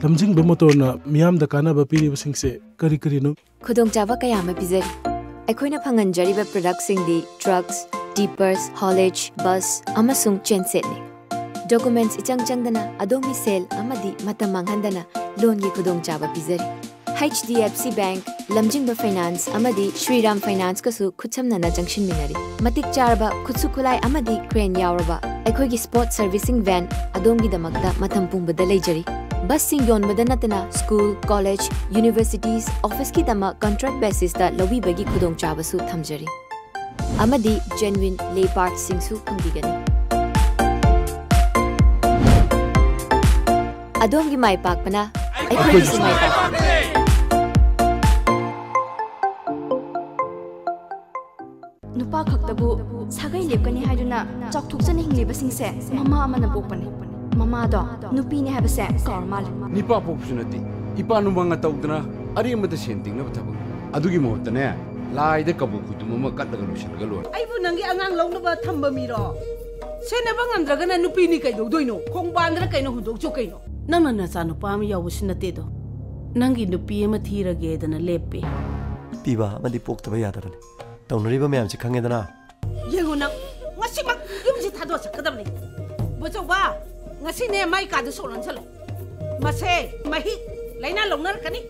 ꯂꯝꯖꯤꯡꯕ ꯃꯣꯇꯣꯔꯅ ꯃꯤꯌꯥꯝꯗ ꯀꯥꯟꯅꯕ ꯄꯤꯔꯤꯕꯁꯤꯡꯁꯦ ꯀꯔꯤ ꯀꯔꯤꯅꯣ? ꯈꯨꯗꯣꯡꯆꯥꯕ ꯀꯌꯥ ꯑꯃ ꯄꯤꯖꯔꯤ꯫ ꯑꯩꯈꯣꯏꯅ ꯐꯪꯍꯟꯖꯔꯤꯕ ꯄ꯭ꯔꯗꯛꯁꯤꯡꯗꯤ ꯇ꯭ꯔꯛꯁ, ꯇꯤꯄꯔꯁ, ꯍꯣꯂꯦꯖ, ꯕꯁ ꯑꯃꯁꯨꯡ ꯆꯦꯟꯁꯦꯠꯅꯤ꯫ ꯗꯣꯀꯨꯃꯦꯟꯠꯁ ꯏꯆꯪ ꯆꯪꯗꯅ ꯑꯗꯣꯝꯒꯤ ꯁꯦꯜ ꯑꯃꯗꯤ ꯃꯇꯝ ꯃꯥꯡꯍꯟꯗꯅ ꯂꯣꯟꯒꯤ ꯈꯨꯗꯣꯡꯆꯥꯕ ꯄꯤꯖꯔꯤ꯫ H D F C bank, Lamzingba finance ꯑꯃꯗꯤ ꯁ꯭ꯔꯤꯔꯥꯝ ꯐꯥꯏꯅꯥꯟꯁꯀꯁꯨ ꯈꯨꯠꯁꯝꯅꯅ ꯆꯪꯁꯤꯟꯃꯤꯟꯅꯔꯤ꯫ ꯃꯇꯤꯛ ꯆꯥꯔꯕ ꯈꯨꯠꯁꯨ ꯈꯨꯠꯂꯥꯏ ꯑꯃꯗꯤ ꯀ꯭ꯔꯦꯟ ꯌꯥꯎꯔꯕ ꯑꯩꯈꯣꯏꯒꯤ ꯁ꯭ꯄꯣꯔꯠ ꯁꯔꯚꯤꯁꯤꯡ ꯚꯦꯟ ꯑꯗꯣꯝꯒꯤꯗꯃꯛꯇ ꯃꯇꯝ ꯄꯨꯝꯕꯗ ꯂꯩꯖꯔꯤ꯫ ꯕꯁꯁꯤꯡ ꯌꯣꯟꯕꯗ ꯅꯠꯇꯅ ꯁ꯭ꯀꯨꯜ, ꯀꯣꯂꯦꯖ, ꯌꯨꯅꯤꯚꯔꯁꯤꯇꯤꯁ, ꯑꯣꯐꯤꯁꯀꯤꯗꯃꯛ ꯀꯟꯇ꯭ꯔꯦꯛ ꯕꯦꯁꯤꯁꯇ ꯂꯧꯕꯤꯕꯒꯤ ꯈꯨꯗꯣꯡꯆꯥꯕꯁꯨ ꯊꯝꯖꯔꯤ꯫ ꯑꯃꯗꯤ ꯖꯦꯟꯋꯤꯟ ꯂꯦ ꯄꯥꯔꯠꯁꯤꯡꯁꯨ ꯐꯪꯕꯤꯒꯅꯤ꯫ ꯑꯗꯣꯝꯒꯤ ꯃꯥꯏ ꯄꯥꯛꯄꯅ ꯑꯩꯈꯣꯏꯒꯤꯁꯨ ꯃꯥꯏ ꯄꯥꯛꯄꯅꯤ꯫ ꯅꯨꯄꯥ ꯈꯛꯇꯕꯨ ꯁꯥꯒꯩ ꯂꯦꯞꯀꯅꯤ ꯍꯥꯏꯗꯨꯅ ꯆꯥꯎꯊꯣꯛꯆꯅ ꯍꯤꯡꯂꯤꯕꯁꯤꯡꯁꯦ ꯃꯃꯥ ꯑꯃꯅ ꯄꯣꯛꯄꯅꯤ꯫ ꯃꯃꯥꯗꯣ ꯅꯨꯄꯤꯅꯤ ꯍꯥꯏꯕꯁꯦ ꯀꯥꯎꯔ ꯃꯥꯜꯂꯦ꯫ ꯅꯤꯄꯥ ꯄꯣꯛꯄꯁꯨ ꯅꯠꯇꯦ, ꯏꯄꯥ ꯅꯨꯃꯥꯡꯅ ꯇꯧꯗꯅ ꯑꯔꯦꯝꯕꯗ ꯁꯦꯟ ꯇꯤꯡꯅꯕ ꯊꯕꯛ꯫ ꯑꯗꯨꯒꯤ ꯃꯍꯨꯠꯇꯅꯦ, ꯂꯥꯏꯗ ꯀꯕꯣꯛ ꯈꯨꯗꯨꯝ ꯑꯃ ꯀꯠꯂꯒ ꯂꯣꯏꯁꯤꯜꯂꯒ ꯂꯣꯏꯔꯦ꯫ ꯑꯩꯕꯨ ꯅꯪꯒꯤ ꯑꯉꯥꯡ ꯂꯧꯅꯕ ꯊꯝꯕ ꯃꯤꯔꯣ? ꯁꯦꯟꯅꯕ ꯉꯝꯗ꯭ꯔꯒꯅ ꯅꯨꯄꯤꯅꯤ ꯀꯩꯗꯧꯗꯣꯏꯅꯣ? ꯈꯣꯡꯕꯥꯟꯗꯔ ꯀꯩꯅꯣ ꯍꯨꯟꯗꯣꯛꯆꯣ ꯀꯩꯅꯣ꯫ ꯅꯪꯅ ꯅꯆꯥ ꯅꯨꯄꯥ ꯑꯃ ꯌꯥꯎꯕꯁꯨ ꯅꯠꯇꯦꯗꯣ꯫ ꯅꯪꯒꯤ ꯅꯨꯄꯤ ꯑꯃ ꯊꯤꯔꯒꯦꯗꯅ ꯂꯦꯞꯄꯤ꯫ ꯄꯤꯕ ꯑꯃꯗꯤ ꯄꯣꯛꯇꯕ ꯌꯥꯗꯕꯅꯤ꯫ ꯇꯧꯅꯔꯤꯕ ꯃꯌꯥꯝꯁꯦ ꯈꯪꯉꯦꯗꯅ꯫ ꯌꯦꯡꯉꯨ ꯅꯪ, ꯉꯁꯤꯃꯛ ꯌꯨꯝꯁꯤ ꯊꯥꯗꯣꯛꯑ ꯆꯠꯀꯗꯕꯅꯤ꯫ ꯕꯣꯆꯧꯕ, ꯉꯁꯤꯅꯦ ꯃꯥꯏ ꯀꯥꯗ ꯁꯣꯛ ꯂꯣꯟꯁꯜꯂꯣ꯫ ꯃꯁꯦ ꯃꯍꯤꯛ ꯂꯥꯏꯅꯥ ꯂꯧꯅꯔꯛꯀꯅꯤ꯫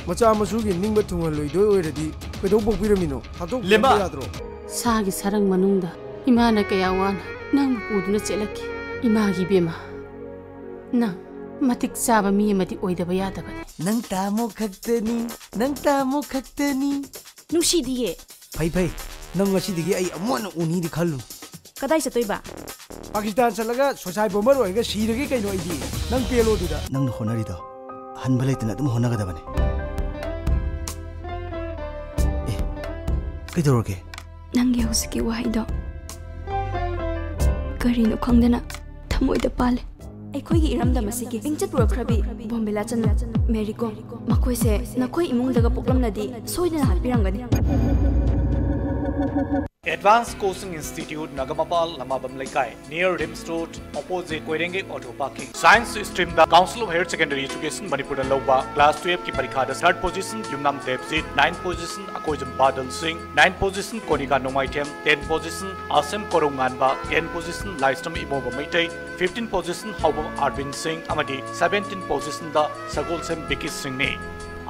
ꯃꯆꯥ ꯃꯁꯨꯒꯤ ꯅꯤꯡꯕ ꯊꯨꯡꯍꯜꯂꯣꯏꯗꯣꯏ ꯑꯣꯏꯔꯗꯤ ꯀꯩꯗꯧ ꯄꯣꯛꯄꯤꯔꯝꯃꯤꯅꯣ? ꯊꯥꯗꯣꯛꯄꯤꯔꯝꯕ ꯂꯦꯝꯕ! ꯌꯥꯗ꯭ꯔꯣ? ꯁꯥꯒꯤ ꯁꯔꯪ ꯃꯅꯨꯡꯗ ꯏꯃꯥꯅ ꯀꯌꯥ ꯋꯥꯅ ꯅꯪꯕꯨ ꯄꯨꯗꯨꯅ ꯆꯦꯜꯂꯛꯈꯤ꯫ ꯏꯃꯥꯒꯤ ꯏꯕꯦꯝꯃ, ꯅꯪ ꯃꯇꯤꯛ ꯆꯥꯕ ꯃꯤ ꯑꯃꯗꯤ ꯑꯣꯏꯗꯕ ꯌꯥꯗꯕꯅꯤ꯫ ꯅꯪ ꯇꯥꯃꯣ ꯈꯛꯇꯅꯤ, ꯅꯪ ꯇꯥꯃꯣ ꯈꯛꯇꯅꯤ꯫ ꯅꯨꯡꯁꯤꯗꯤꯌꯦ꯫ ꯐꯩ ꯐꯩ, ꯅꯪ ꯉꯁꯤꯗꯒꯤ ꯑꯩ ꯑꯃꯨꯛ ꯍꯟꯅ ꯎꯅꯤꯗꯤ ꯈꯜꯂꯨ꯫ ꯀꯗꯥꯏ ꯆꯠꯇꯣꯏꯕ? ꯄꯥꯀꯤꯁꯇꯥꯟ ꯆꯠꯂꯒ ꯁꯣꯁꯥꯏ ꯕꯣꯝꯕꯔ ꯑꯣꯏꯔꯒ ꯁꯤꯔꯒꯦ ꯀꯩꯅꯣ ꯑꯩꯗꯤ꯫ ꯅꯪ ꯄꯦꯜꯂꯣ ꯑꯗꯨꯗ꯫ ꯅꯪꯅ ꯍꯣꯠꯅꯔꯤꯗꯣ ꯍꯟꯕ ꯂꯩꯇꯅ ꯑꯗꯨꯝ ꯍꯣꯠꯅꯒꯗꯕꯅꯤ꯫ ꯑꯦ, ꯀꯩꯗꯧꯔꯒꯦ? ꯅꯪꯒꯤ ꯍꯧꯖꯤꯛꯀꯤ ꯋꯥꯍꯩꯗꯣ ꯀꯔꯤꯅꯣ ꯈꯪꯗꯅ ꯊꯃꯣꯏꯗ ꯄꯥꯜꯂꯦ꯫ ꯑꯩꯈꯣꯏꯒꯤ ꯏꯔꯝꯗꯝ ꯑꯁꯤꯒꯤ ꯃꯤꯡꯆꯠ ꯄꯨꯔꯛꯈ꯭ꯔꯕꯤ ꯕꯣꯝꯕꯦꯂꯥ ꯆꯅꯨ, ꯃꯦꯔꯤ ꯀꯣꯝ, ꯃꯈꯣꯏꯁꯦ ꯅꯈꯣꯏ ꯏꯃꯨꯡꯗꯒ ꯄꯣꯛꯂꯝꯂꯗꯤ ꯁꯣꯏꯗꯅ ꯍꯥꯠꯄꯤꯔꯝꯒꯅꯤ꯫ Advanced Coaching Institute, ꯅꯒꯃꯄꯥꯜ, ꯂꯃꯥꯕꯝ ꯂꯩꯀꯥꯏ, near RIMS Road, opposite ꯀꯣꯏꯔꯦꯡꯒꯩ auto parking. Science streamꯗ Council of Higher Secondary Education ꯃꯅꯤꯄꯨꯔꯗ ꯂꯧꯕ class twelveꯀꯤ ꯄꯔꯤꯈꯥꯗ third position ꯌꯨꯝꯅꯥꯝ ꯗꯦꯕꯖꯤꯠ, ninth position ꯑꯀꯣꯏꯖꯝ ꯕꯥꯗꯜ ꯁꯤꯡ, ninth position ꯀꯣꯅꯤꯀꯥ ꯅꯣꯡꯃꯥꯏꯊꯦꯝ, tenth position ꯑꯁꯦꯝ ꯀꯣꯔꯧꯉꯥꯟꯕ, tenth position ꯂꯥꯏꯁ꯭ꯔꯝ ꯏꯃꯣꯕ ꯃꯩꯇꯩ, fifteenth position ꯍꯥꯎꯕꯝ ꯑꯥꯔꯕꯤꯟ ꯁꯤꯡ ꯑꯃꯗꯤ seventeenth positionꯗ ꯁꯒꯣꯜꯁꯦꯝ ꯕꯤꯀꯤ ꯁꯤꯡꯅꯤ꯫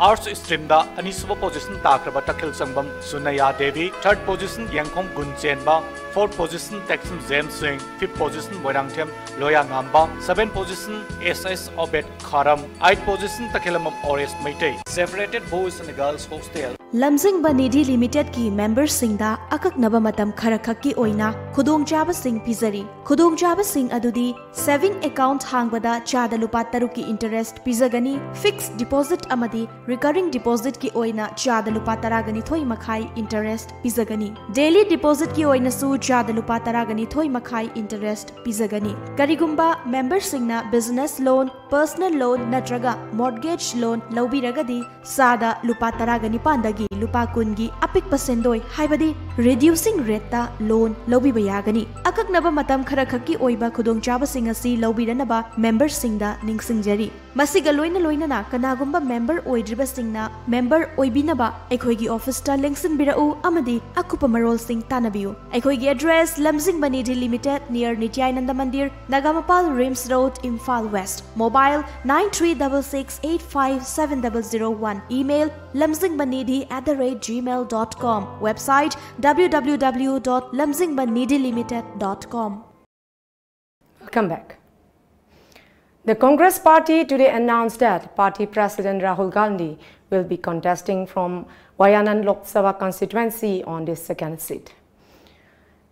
Arts streamꯗ ꯑꯅꯤꯁꯨꯕ position ꯇꯥꯈ꯭ꯔꯕ ꯇꯈꯦꯜ ꯆꯪꯕꯝ ꯁꯨꯅꯌꯥ Devi, third position Yengkhom Gunchenba, fourth position Teksom James Singh, fifth position Moirangthem Loyangamba, seventh position S S Obed Kharam, eighth position Takhellambam Oresh Meitei. Separated Boys and Girls Hostel꯫ ꯂꯝꯖꯤꯡꯕ ꯅꯤꯙꯤ ꯂꯤꯃꯤꯇꯦꯗꯀꯤ ꯃꯦꯝꯕꯔꯁꯤꯡꯗ ꯑꯀꯛꯅꯕ ꯃꯇꯝ ꯈꯔꯈꯛꯀꯤ ꯑꯣꯏꯅ ꯈꯨꯗꯣꯡꯆꯥꯕꯁꯤꯡ ꯄꯤꯖꯔꯤ꯫ ꯈꯨꯗꯣꯡꯆꯥꯕꯁꯤꯡ ꯑꯗꯨꯗꯤ saving account ꯍꯥꯡꯕꯗ ꯆꯥꯗ ꯂꯨꯄꯥ ꯇꯔꯨꯛꯀꯤ interest ꯄꯤꯖꯒꯅꯤ, fixed deposit ꯑꯃꯗꯤ recurring depositꯀꯤ ꯑꯣꯏꯅ ꯆꯥꯗ ꯂꯨꯄꯥ ꯇꯔꯥꯒ ꯅꯤꯊꯣꯏ ꯃꯈꯥꯏ interest ꯄꯤꯖꯒꯅꯤ꯫ Daily depositꯀꯤ ꯑꯣꯏꯅꯁꯨ ꯆꯥꯗ ꯂꯨꯄꯥ ꯇꯔꯥꯒ ꯅꯤꯊꯣꯏ ꯃꯈꯥꯏ interest ꯄꯤꯖꯒꯅꯤ꯫ ꯀꯔꯤꯒꯨꯝꯕ ꯃꯦꯝꯕꯔꯁꯤꯡꯅ business loan, personal loan ꯅꯠꯇ꯭ꯔꯒ mortgage loan ꯂꯧꯕꯤꯔꯒꯗꯤ ꯆꯥꯗ ꯂꯨꯄꯥ ꯇꯔꯥꯒ ꯅꯤꯄꯥꯟꯗꯒꯤ ꯂꯨꯄꯥ ꯀꯨꯟꯒꯤ ꯑꯄꯤꯛꯄ ꯁꯦꯟꯗꯣꯏ, ꯍꯥꯏꯕꯗꯤ reducing rateꯇ loan ꯂꯧꯕꯤꯕ ꯌꯥꯒꯅꯤ꯫ ꯑꯀꯛꯅꯕ ꯃꯇꯝ ꯈꯔꯈꯛꯀꯤ ꯑꯣꯏꯕ ꯈꯨꯗꯣꯡꯆꯥꯕꯁꯤꯡ ꯑꯁꯤ ꯂꯧꯕꯤꯔꯅꯕ ꯃꯦꯝꯕꯔꯁꯤꯡꯗ ꯅꯤꯡꯁꯤꯡꯖꯔꯤ꯫ ꯃꯁꯤꯒ ꯂꯣꯏꯅ ꯂꯣꯏꯅꯅ ꯀꯅꯥꯒꯨꯝꯕ ꯃꯦꯝꯕꯔ ꯑꯣꯏꯗ꯭ꯔꯤꯕꯁꯤꯡꯅ ꯃꯦꯝꯕꯔ ꯑꯣꯏꯕꯤꯅꯕ ꯑꯩꯈꯣꯏꯒꯤ ꯑꯣꯐꯤꯁꯇ ꯂꯦꯡꯁꯤꯟꯕꯤꯔꯛꯎ ꯑꯃꯗꯤ ꯑꯀꯨꯞꯄ ꯃꯔꯣꯜꯁꯤꯡ ꯇꯥꯟꯅꯕꯤꯌꯨ꯫ ꯑꯩꯈꯣꯏꯒꯤ address: Lamzingba Nidhi limited, near Nityananda Mandir, Nagamapal RIMS road, Imphal West. Mobile: nine three double six eight five seven double zero one. Email: lamjingbanidhi at the rate gmail dot com. Website: www dot lamjingbanidhilimited dot com. Welcome back. The Congress party today announced that party president Rahul Gandhi will be contesting from Wayanad Lok Sabha constituency on this second seat.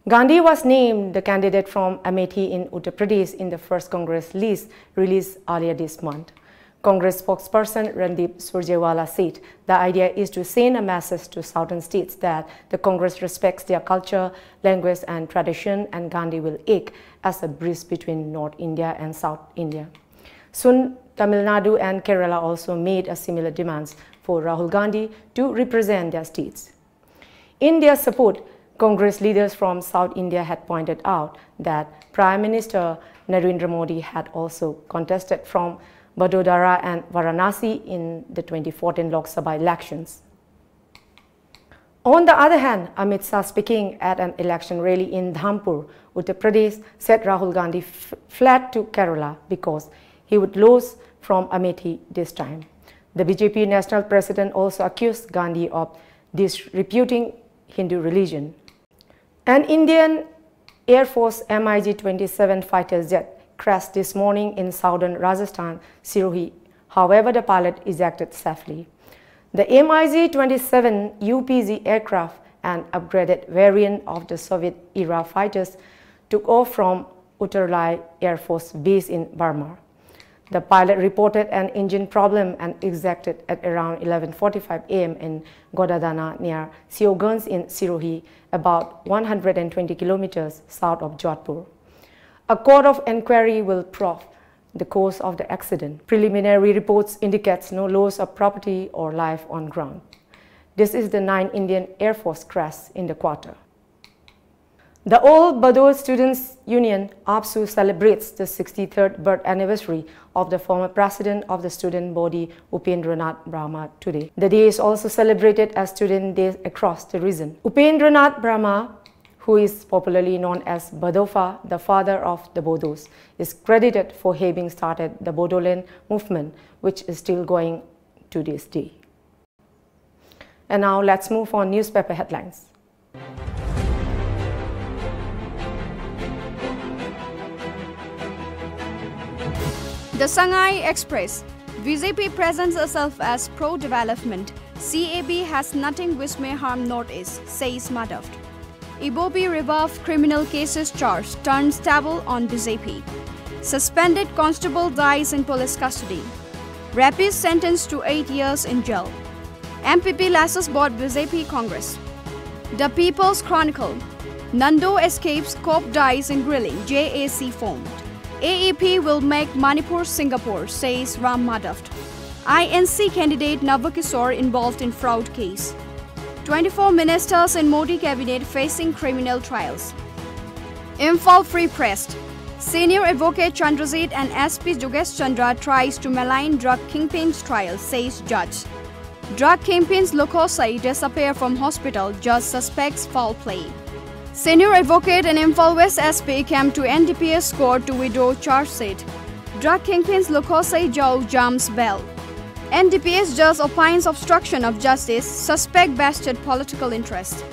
Gandhi was named the candidate from Amethi in Uttar Pradesh in the first Congress list released earlier this month. Congress spokesperson Randeep Surjewala said the idea is to send a message to southern states that the Congress respects their culture, language and tradition, and Gandhi will act as a bridge between North India and South India. Soon, Tamil Nadu and Kerala also made a similar demands for Rahul Gandhi to represent their states. In their support, Congress leaders from South India had pointed out that Prime Minister Narendra Modi had also contested from Vadodara and Varanasi in the twenty fourteen Lok Sabha elections. On the other hand, Amit Shah, speaking at an election rally in Dhampur, Uttar Pradesh, said Rahul Gandhi f- fled to Kerala because he would lose from Amethi this time. The B J P national president also accused Gandhi of disreputing Hindu religion. An Indian Air Force MiG twenty-seven fighter jet crashed this morning in southern Rajasthan, Sirohi. However, the pilot ejected safely. The MiG twenty-seven UPG aircraft, an upgraded variant of the Soviet-era fighters, took off from Uttarlai Air Force Base in Burma. The pilot reported an engine problem and ejected at around eleven forty-five a.m. in Godadana near Sioganj in Sirohi, about one hundred twenty kilometers south of Jodhpur. A court of inquiry will probe the cause of the accident. Preliminary reports indicates no loss of property or life on ground. This is the ninth Indian Air Force crash in the quarter. The All Bodo Students Union, AALBSU, celebrates the sixty-third birth anniversary of the former president of the student body, Upendranath Brahma, today. The day is also celebrated as Student Day across the region. Upendranath Brahma, who is popularly known as Bodofa, the father of the Bodos, is credited for having started the Bodoland movement, which is still going to this day. And now let's move on newspaper headlines. The Sangai Express. B J P presents herself as pro-development. C A B has nothing which may harm Northeast, says Madhav. Ibobi rebuff criminal cases charge, turns tableau on B J P. Suspended constable dies in police custody. Rapist sentenced to eight years in jail. M P P lashes both B J P Congress. The People's Chronicle. Nando escapes, cop dies in grilling, J A C formed. A E P will make Manipur Singapore, says Ram Madhav. I N C candidate Nava Kishore involved in fraud case. Twenty-four ministers in Modi cabinet facing criminal trials. Imphal Free Press. Senior Advocate Chandrajit and S P Jogesh Chandra tries to malign drug kingpin's trial, says judge. Drug kingpins Lokhosai disappear from hospital, judge suspects foul play. Senior Advocate and Imphal West S P come to N D P S court to withdraw charge sheet. Drug kingpins Lokhosai Jao jumps bail. N D P S judge opines obstruction of justice, suspect vested political interest.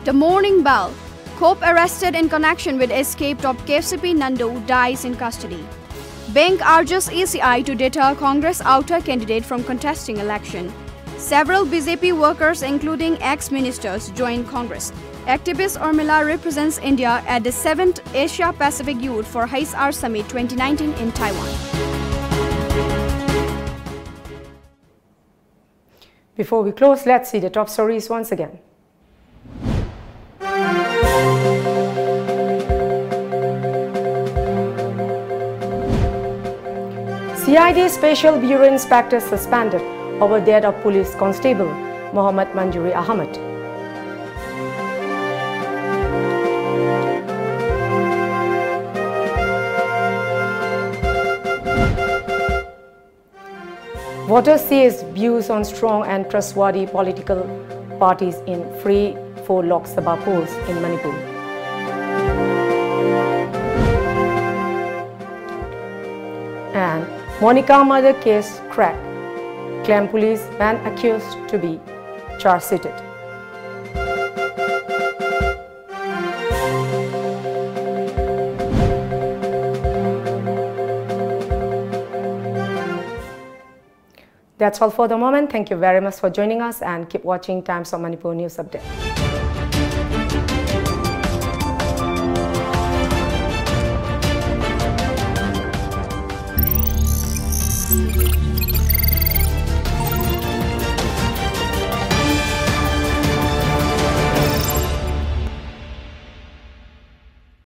The Morning Bell. Cop arrested in connection with escape of K C P Nando dies in custody. Bank urges E C I to deter Congress outer candidate from contesting election. Several B J P workers, including ex-ministers, join Congress. Activist Urmila represents India at the seventh Asia Pacific Youth for H R Summit twenty nineteen in Taiwan. Before we close, let's see the top stories once again. C I D Special Bureau Inspector suspended over death of police constable Mohammad Manjuri Ahmed. Voters says views on strong and trustworthy political parties in free four Lok Sabha polls in Manipur. And Monica murder case cracked. Klam police man accused to be charge sheeted. That's all for the moment. Thank you very much for joining us and keep watching Times of Manipur News Update.